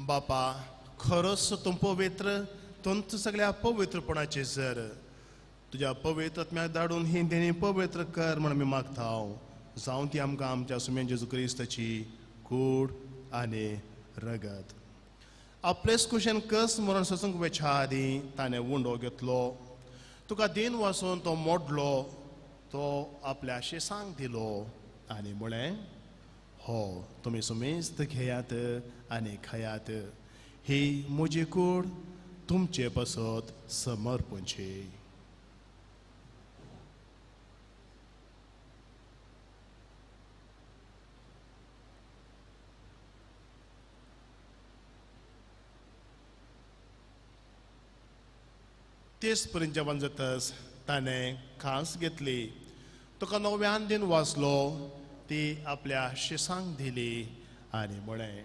बापा, खरोच तूं पवित्र, तूंच सगळ्या पवित्रपणाचे सर. तुज्या पवित्र आत्म्याक धाडून ही देणी पवित्र कर म्हण आमी मागता. जावं ती आमकां आमच्या सुम्यान जेजू क्रिस्ताची कूड आनी रगत. आपलेच कुशेन कस मरण सोसूंक वेच्या आदीं ताणें उंडो घेतलो, तुका दीन वासून तो मोडलो, तो आपल्या शिसांक दिलो आनी म्हळें, हो तुमी सुमेस्त घेयात आनी खायात, ही म्हजी कूड तुमचे पासत समर्पणची. तेच पर्यंत जेवण जातच ताणें खास घेतली, तुका नव्यान दिन वाचलो, ती आपल्या शिसांक दिली आनी म्हळें,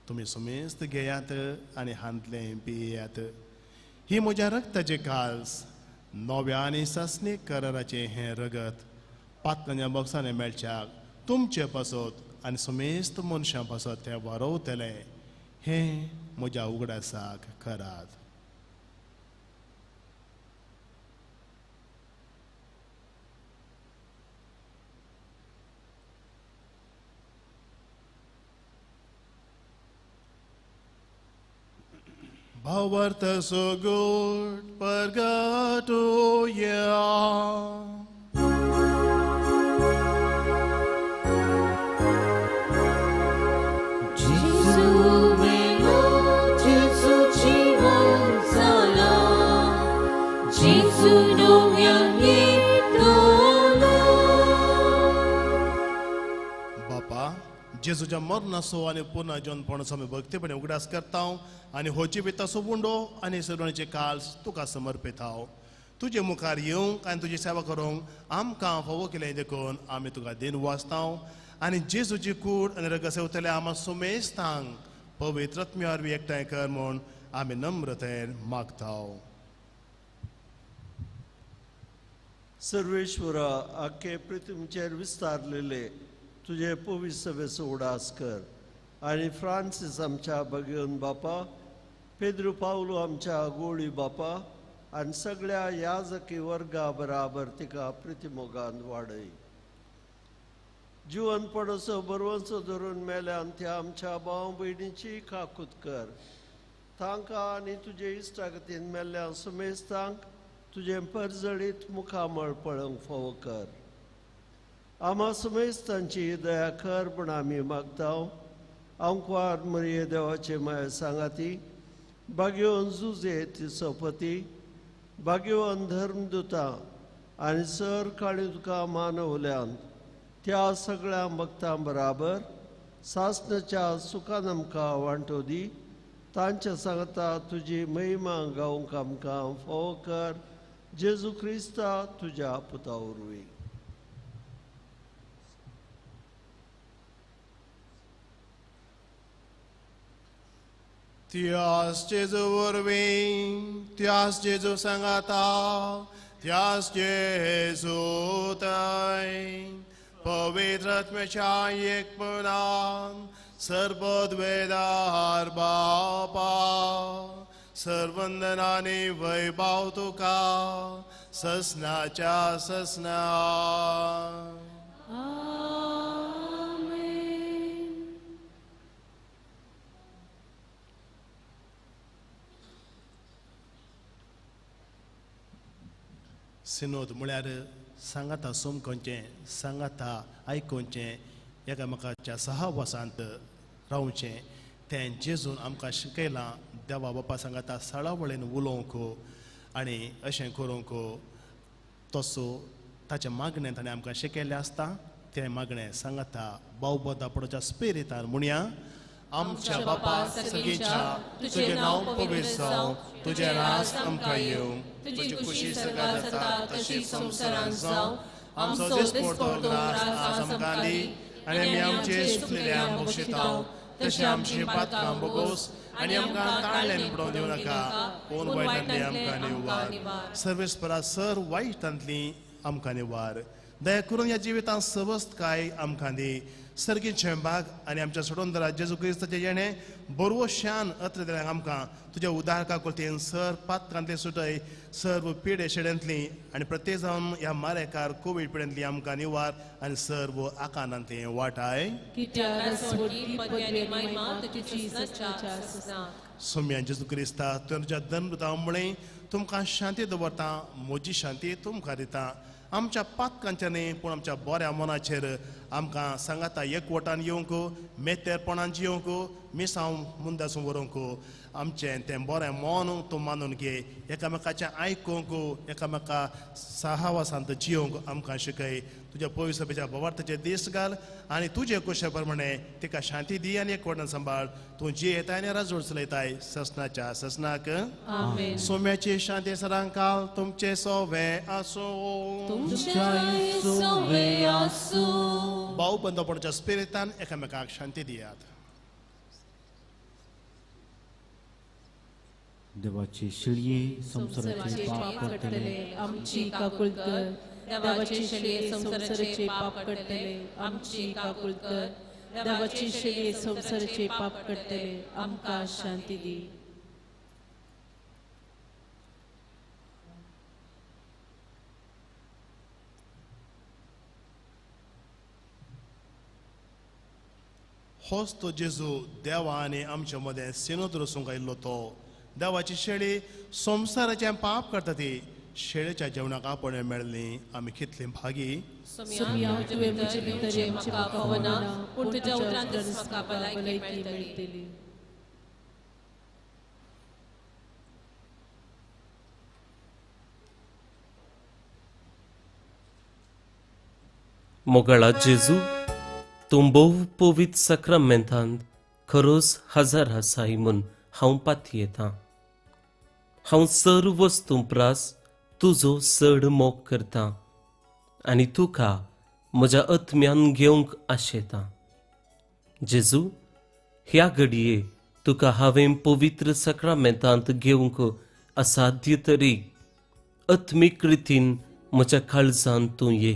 तुमी सुमेस्त घेयात आनी हांतलें पियात, ही म्हज्या रक्ताची काल्स, नव्या आनी सासणी कराराचें हें रगत पातकांच्या बॉक्सांनी मेळच्याक तुमचे पासत आनी सुमेस्त मनशां पासत तें वारोवतलें, हें म्हज्या उगडासाक करात. भावार्थ सगोट परगटोया. जेजू मेलो, जेजू जिवन जाला, जेजू नव्यान येतलो. बापा, जेजूच्या मरणाचो आनी पुनः जिवनपणाचो आमी भक्तीपणे उगडास करता आनी हो जिविताचो उंडो आनी सरवणेचे काल्स तुका समर्पिता. तुजे मुखार येवंक आनी तुजी सेवा करूंक आमकां फावो केलें देखून आमी तुका दिन वाचता आनी जेजूची कूड आनी रगत सेवतले आमा सुमेस्तांक पवित्र आत्म्या वरवीं एकठांय कर म्हूण आमी नम्रतेन मागता. सर्वेश्वरा, आखे पृथ्वीचेर विस्तारलेले तुजे पवित्र सभेचो उडास कर. आनी फ्रांसीस आमच्या भगवन बापा, पेद्रू पावलो आमच्या गोळी बापा आनी सगळ्या याजकी वर्गा बराबर तिका प्रितिमोगान वाडय. जिवनपणाचो बरवंचो धरून मेल्यान त्या आमच्या भाव भयणीची काकूत कर. तांकां आनी तुजे इश्टागतीन मेल्ल्या सुमेस्तांक तुजें परजळीत मुखामळ पळोवंक फावो कर. आमा सुमेस्तांची दया कर म्हूण आमी मागता. आंकवार मरिये देवाचे माया सांगाती, भाग्यवन जुजे तिसोपती, भाग्यवन धर्मदुता आनी सर काळी तुका मानवल्यान त्या सगळ्या भक्तां बराबर सासणाच्या सुखान आमकां वांटो दी. तांच्या सांगता तुजी महिमा गावंक आमकां फावो कर. जेजू क्रिस्ता तुज्या पुता वरवीं. त्यास जेजू वरवीं, त्यास जेजू सांगाता, त्यास जेजू थंय पवित्र आत्म्याच्या एकपणान सर्वद्वेदार बापा सर्वंदनाने वैभाव तुका ससनाच्या ससना. सिनोद म्हळ्यार सांगाता समकोवचें, सांगाता आयकोवचें, एकामेकाच्या सहवासांत रावचें. तें जेजून आमकां शिकयलां. देवा बापा सांगाता साळावळेन उलोवंक आनी अशें करूंक तसो ताचें मागणें ताणें आमकां शिकयल्लें आसता. तें मागणें सांगाता बावबोधा पडोच्या स्पिरितान म्हणया. आमच्या बापा सगळींच्या तुजें नांव पवित्र जावं, तुजें राज आमकां येवं, तुजी खुशी सगळ्या जाता तशी संवसारांत जावं. आमचो दिसपडतो ग्रास आज आमकां दी आनी आमी आमचे चुकलेल्यांक बक्षिता तशें आमची पातकां बोगोस आनी आमकां ताळ्यान पडोवन दिवं नाका, पूण वायटांतली आमकां निवार. सर्वेस्परा सर वायटांतली आमकां निवार. दया करून ह्या जिवितांत सवस्तकाय आमकां दी. सर्गीचें भाग आनी आमच्या सोडोंदरा जेजू क्रिस्ताचें येणें बरवो शान अत्र दिल्याक आमकां तुज्या उदारका कोलतेन सर पातकांतले सुटय, सर्व पिडे शेड्यांतली आनी प्रत्येक जावन ह्या मारेकार कोवीड पिड्यांतली आमकां निवार आनी सर्व आकांतांतली वाटाय. सोम्या जेजू क्रिस्ता तुज्या धर्मदुता मुळे तुमकां शांती दवरता, म्हजी शांती तुमकां दिता. आमच्या पातकांच्या न्ही पूण आमच्या बऱ्या मनाचेर आमकां सांगाता एकवटान येवंक, मेतेरपणान जियोवंक, मिसांव मुंदासून व्हरूंक. आमचें तें बरें मन तूं मानून घे. एकामेकाचें आयकूंक, एकामेका सहवासांत जियोवंक आमकां शिकय. तुज्या पवित्र भवार्थाचे दीस घाल आनी तुजे कुशे प्रमाणे तिका शांती दी आनी एकवटान सांबाळ. तूं जियेताय आनी राजवट चलयताय ससनाच्या ससनाक. सोम्याची शांती सदांकाल तुमचे सोवे आसूं. भाव बंदपणाच्या स्पिरितान एकामेकाक शांती दियात. देवाची शिळये संवसाराचे पाप करतले आमची काकूळ कर. देवाची शिळये संवसाराचे पाप करतले आमची काकूळ कर. देवाची शिळये संवसाराचे पाप करतले आमकां शांती दी. होच तो जेजू देवा आनी आमच्या मदें सिनोद रसूंक आयिल्लो तो देवाची शेळी संवसाराचें पाप करता ती शेळेच्या जेवणाक आपण मेळ्ळी आमी कितली भागी. मोगाळा जेजू, तूं भोव पवित्र साक्रामेंतांत खरोच हजर आसाय म्हूण हांव पातयेतां. हांव सर वस्तूं प्रास तुजो चड मोग करतां आनी तुका म्हज्या आत्म्यान घेवंक आशेतां. जेजू, ह्या घडये तुका हांवें पवित्र साक्रामेंतांत घेवंक असाध्य तरी आत्मीक रितीन म्हज्या काळजांत तूं ये.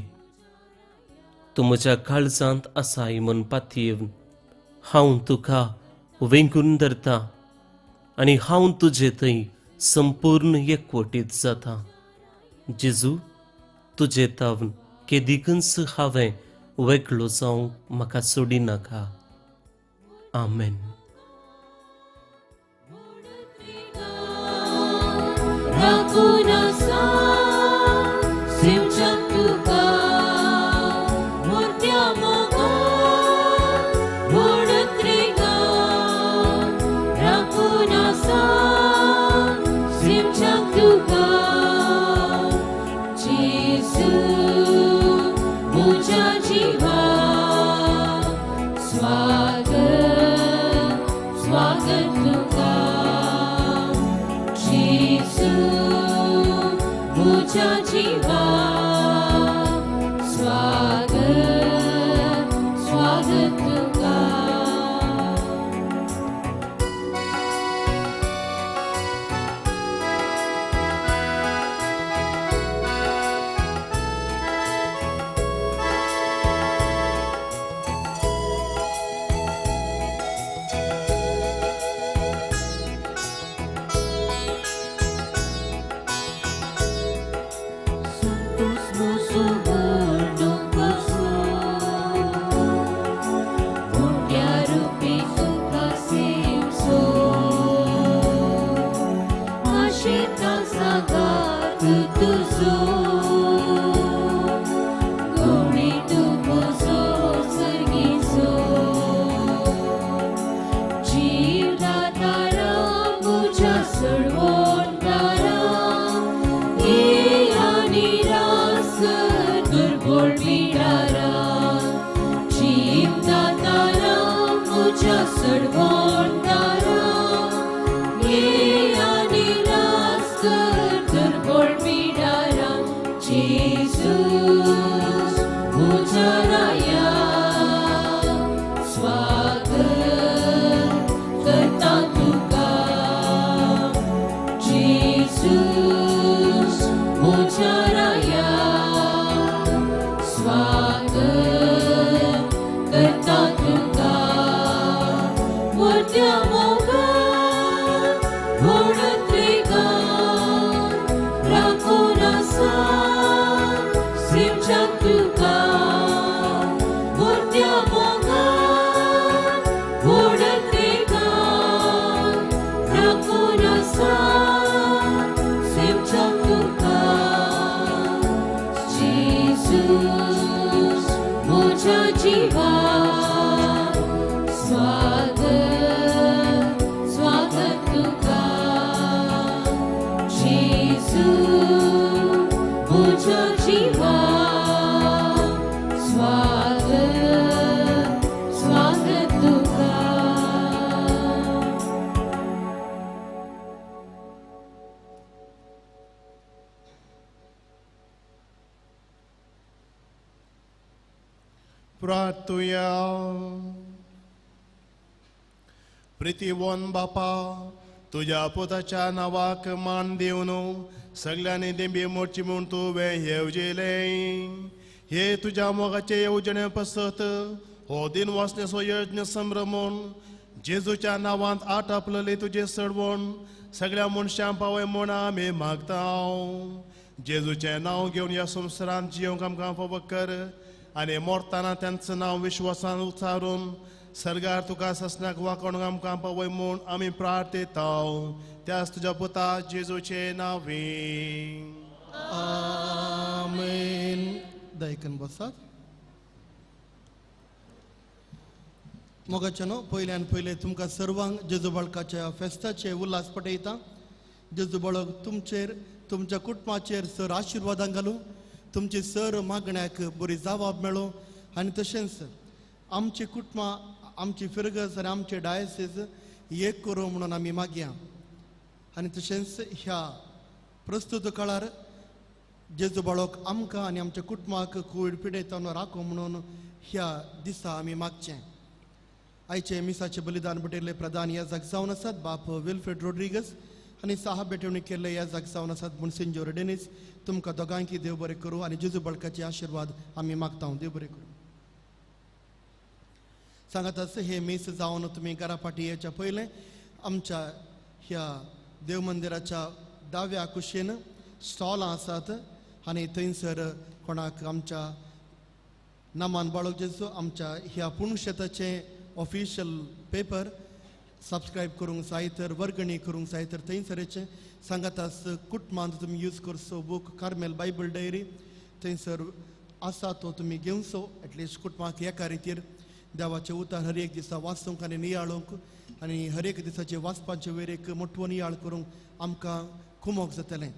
तूं म्हज्या काळजांत आसाय म्हूण पातयेवन हांव तुका वेंगून धरता आनी हांव तुजे थंय संपूर्ण एकवटीत जाता. जेजू, तुजे तावन केदिकूच हांवें वेगळो जावंक म्हाका सोडिनाका. आमेन. राखून आसा शिवच्या तुका मोठ्या मोगान व्हड त्रिगान राखून आसा शिवच्या तुका. जेजू म्हज्या जिवा स्वागत स्वागत तुका. जेजू म्हज्या जिवा स्वागत स्वागत तुका. प्रार्थुया. प्रितीवन बापा, तुज्या पुताच्या नांवाक मान दिवन सगळ्यांनी देंबी मोडची म्हूण तुवें येवजिलें. हे तुज्या मोगाचे येवजणे पसत हो दिन वाचण्याचो यज्ञ संभ्रमून जेजूच्या नांवांत आटापलेली तुजे सडवण सगळ्या मनशांक पावय म्हूण आमी मागता. जेजूचें नांव घेवन ह्या संवसारांत जियोंक आमकां फावो कर आनी मरतना तांचें नांव विश्वासान उच्चारून सर्गार तुका ससनाक वाकोण आमकां पावय म्हूण आमी प्रार्थयता. त्याच तुज्या पुता जेजूचे नांवे आमेन. दयकन बसात. मोगाच्यानो, पयल्यान पयले तुमकां सर्वांक जेजू बाळकाच्या फेस्ताचे उल्हास पटयता. जेजू बाळक तुमचेर तुमच्या कुटुंबाचेर सर आशिर्वादां घालूं, तुमची सर मागण्याक बरी जबाब मेळो आनी तशेंच आमची कुटुंबां, आमची फिरगज आनी आमचे डायसीस एक करूं म्हणून आमी मागया. आनी तशेंच ह्या प्रस्तुत काळार जेजू बाळक आमकां आनी आमच्या कुटुंबाक कोवीड पिडेतान राखो म्हणून ह्या दिसा आमी मागचें. आयचे मिसाचे बलिदान पटिल्ले प्रधान ह्या जाग जावन आसात बाप विल्फ्रेड रोड्रिगस आनी साहब भेटवणी केल्ले ह्या जाग जावन आसात मुनसिंजोर डेनिस. तुमकां दोगांकी देव बरें करूं आनी जेजू बाळकाचे आशिर्वाद आमी मागता. देव बरें करूं. सांगत आसा हे मीस जावन तुमी घरा फाटी येवच्या पयलें आमच्या ह्या देव मंदिराच्या दाव्या कुशीन स्टॉलां आसात आनी थंयसर कोणाक आमच्या नामान बाळक जेजू आमच्या ह्या पुणशेताचें ऑफिशियल पेपर सबस्क्रायब करूंक जाय तर वर्गणी करूंक जाय तर थंयसरेचें सांगातास कुटुंबांत तुमी यूज करचो बूक कार्मेल बायबल डायरी थंयसर आसा तो तुमी घेवचो एटलिस्ट कुटुंबाक एका रितीर देवाचें उतर हर एक दिसा वाचूंक आनी नियाळूंक आनी हर एक दिसाचे वाचपाचे वयर एक मोटवो नियाळ करूंक आमकां कुमोक जातलें.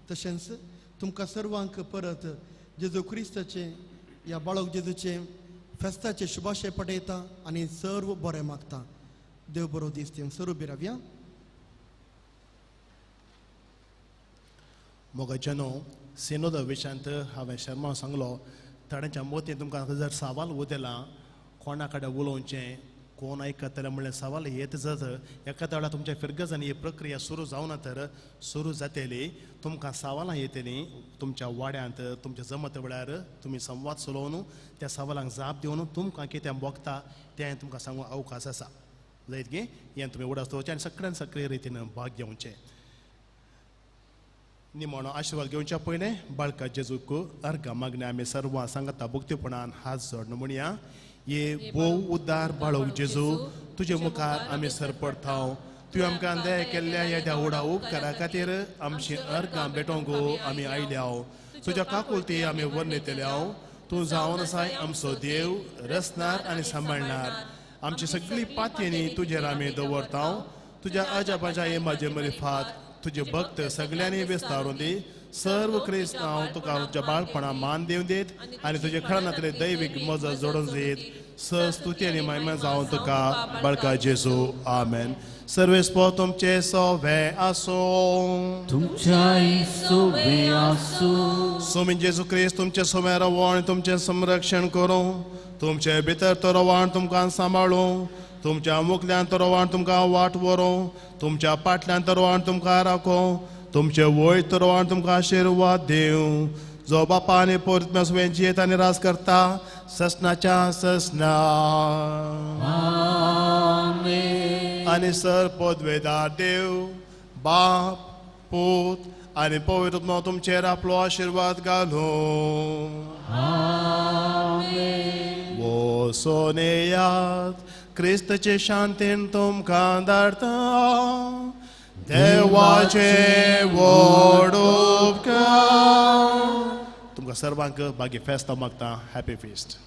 तशेंच तुमकां सर्वांक परत जेजू क्रिस्ताचें ह्या बाळक जेजूचें फेस्ताचें शुभाशय पटयता आनी सर्व बरें मागता. देव बरो दीस दिवं. सर उबी रावया. मोगाच्यानो सिनोदा विशयांत हांवें शर्मा सांगलो थोड्यांच्या मोतीन तुमकां जर सवाल उदेला कोणा कडेन उलोवचें कोण आयकतले म्हणल्यार सवाल येत जात एका वेळार तुमच्या फिरगजांनी ही प्रक्रिया सुरू जावना तर सुरू जातली तुमकां सवालां येतलीं तुमच्या वाड्यांत तुमच्या जमत वेळार तुमी संवाद चलोवन त्या सवालांक जाप दिवन तुमकां कितें भोगता तें तुमकां सांगूंक अवकाश आसा जायत गे हें तुमी उडास दवरचें आनी सगळ्यान सक्रीय रितीन भाग घेवचें. निमणो आशिर्वाद घेवच्या पयलें बाळका जेजूक अर्घा मागण्या आमी सर्वां सांगता भक्तीपणान हात जोडून म्हणया. ये भोव उद्दार बाळक जेजू तुजे मुखार आमी सरपडताव तुवें आमकां दया केल्ल्या ह्या देवडा उपकारा खातीर आमची अर्घां भेटोवंक आमी आयल्याव तुज्या काकुलती आमी वर्णयतल्याव. तूं जावन आसाय आमचो देव रचणार आनी सांबाळणार आमची सगळी पातयेनी तुजेर आमी दवरताव तुज्या आजाबाजा हे म्हाजे मरिफात तुजे भक्त सगळ्यांनी विस्तारून दी. सर्व क्रिस्तांव तुका तुज्या बाळपणा मान दिवन दीत आनी तुजे खळनांतले दैवीक मजत जोडून दीत. स्तुती आनी महिमा जावन तुका बाळका जेजू. आमेन. सर्वेस्पो तुमचे सोवे आसूं तुमच्याय सोवे आसूं. स्वामी जेजू क्रिस्त तुमचे सोवे रवण तुमचें संरक्षण करूं तुमचे भितर तो रवाण तुमकां सांबाळूं तुमच्या मुखल्यान तो रवाण तुमकां वाट व्हरूं तुमच्या पाटल्यान तो रवाण तुमकां राखूं तुमचे वयर तो रवाण तुमकां आशिर्वाद दिवं. जो बापा आनी पोरत्म्या सुवें जियेत आनी राज करता ससनाच्या ससना. आनी सर पदवेदार देव बाप पूत आनी पवित्र आत्मो तुमचेर आपलो आशिर्वाद घालूं. वसोनेयात क्रिस्तचे शांतीन तुमकां धाडटा. देवाचे व्हड उपकार. तुमकां सर्वांक बागी फेस्तां मागता. Happy feast.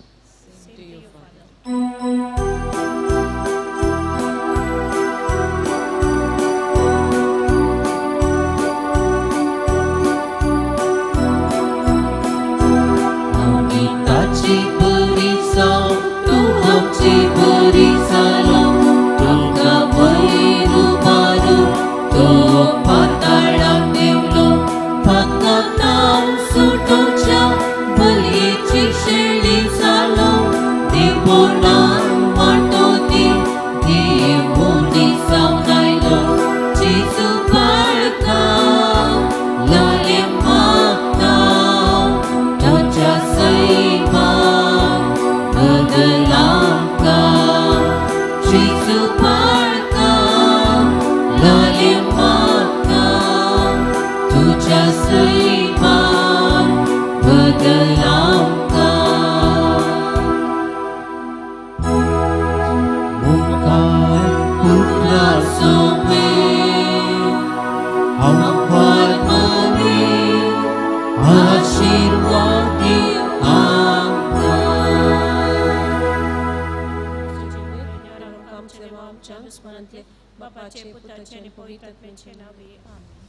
आमी ताची बरी जावं तूं आमची बरी जालो तुमकां वयर मारून तो पाताळाक देंवलो पातकांत सुटोवच्या बलयेची शेळी जालो देवणान वांटो दी देव मनीस जावन आयलो जेजू बाळका लाले मागता तुज्या सैमान बदल आमकां जेजू बाळका लाले मागता तुज्या सैमान बदल आमकां. मुखार फुटला सोबे आव्हान मदीं आशिर्वाद दिव आमकां. आमच्या दुस्मनांतले बापाचे पुताचे आनी पवित्र आत्म्याचे नांवे. आमेन.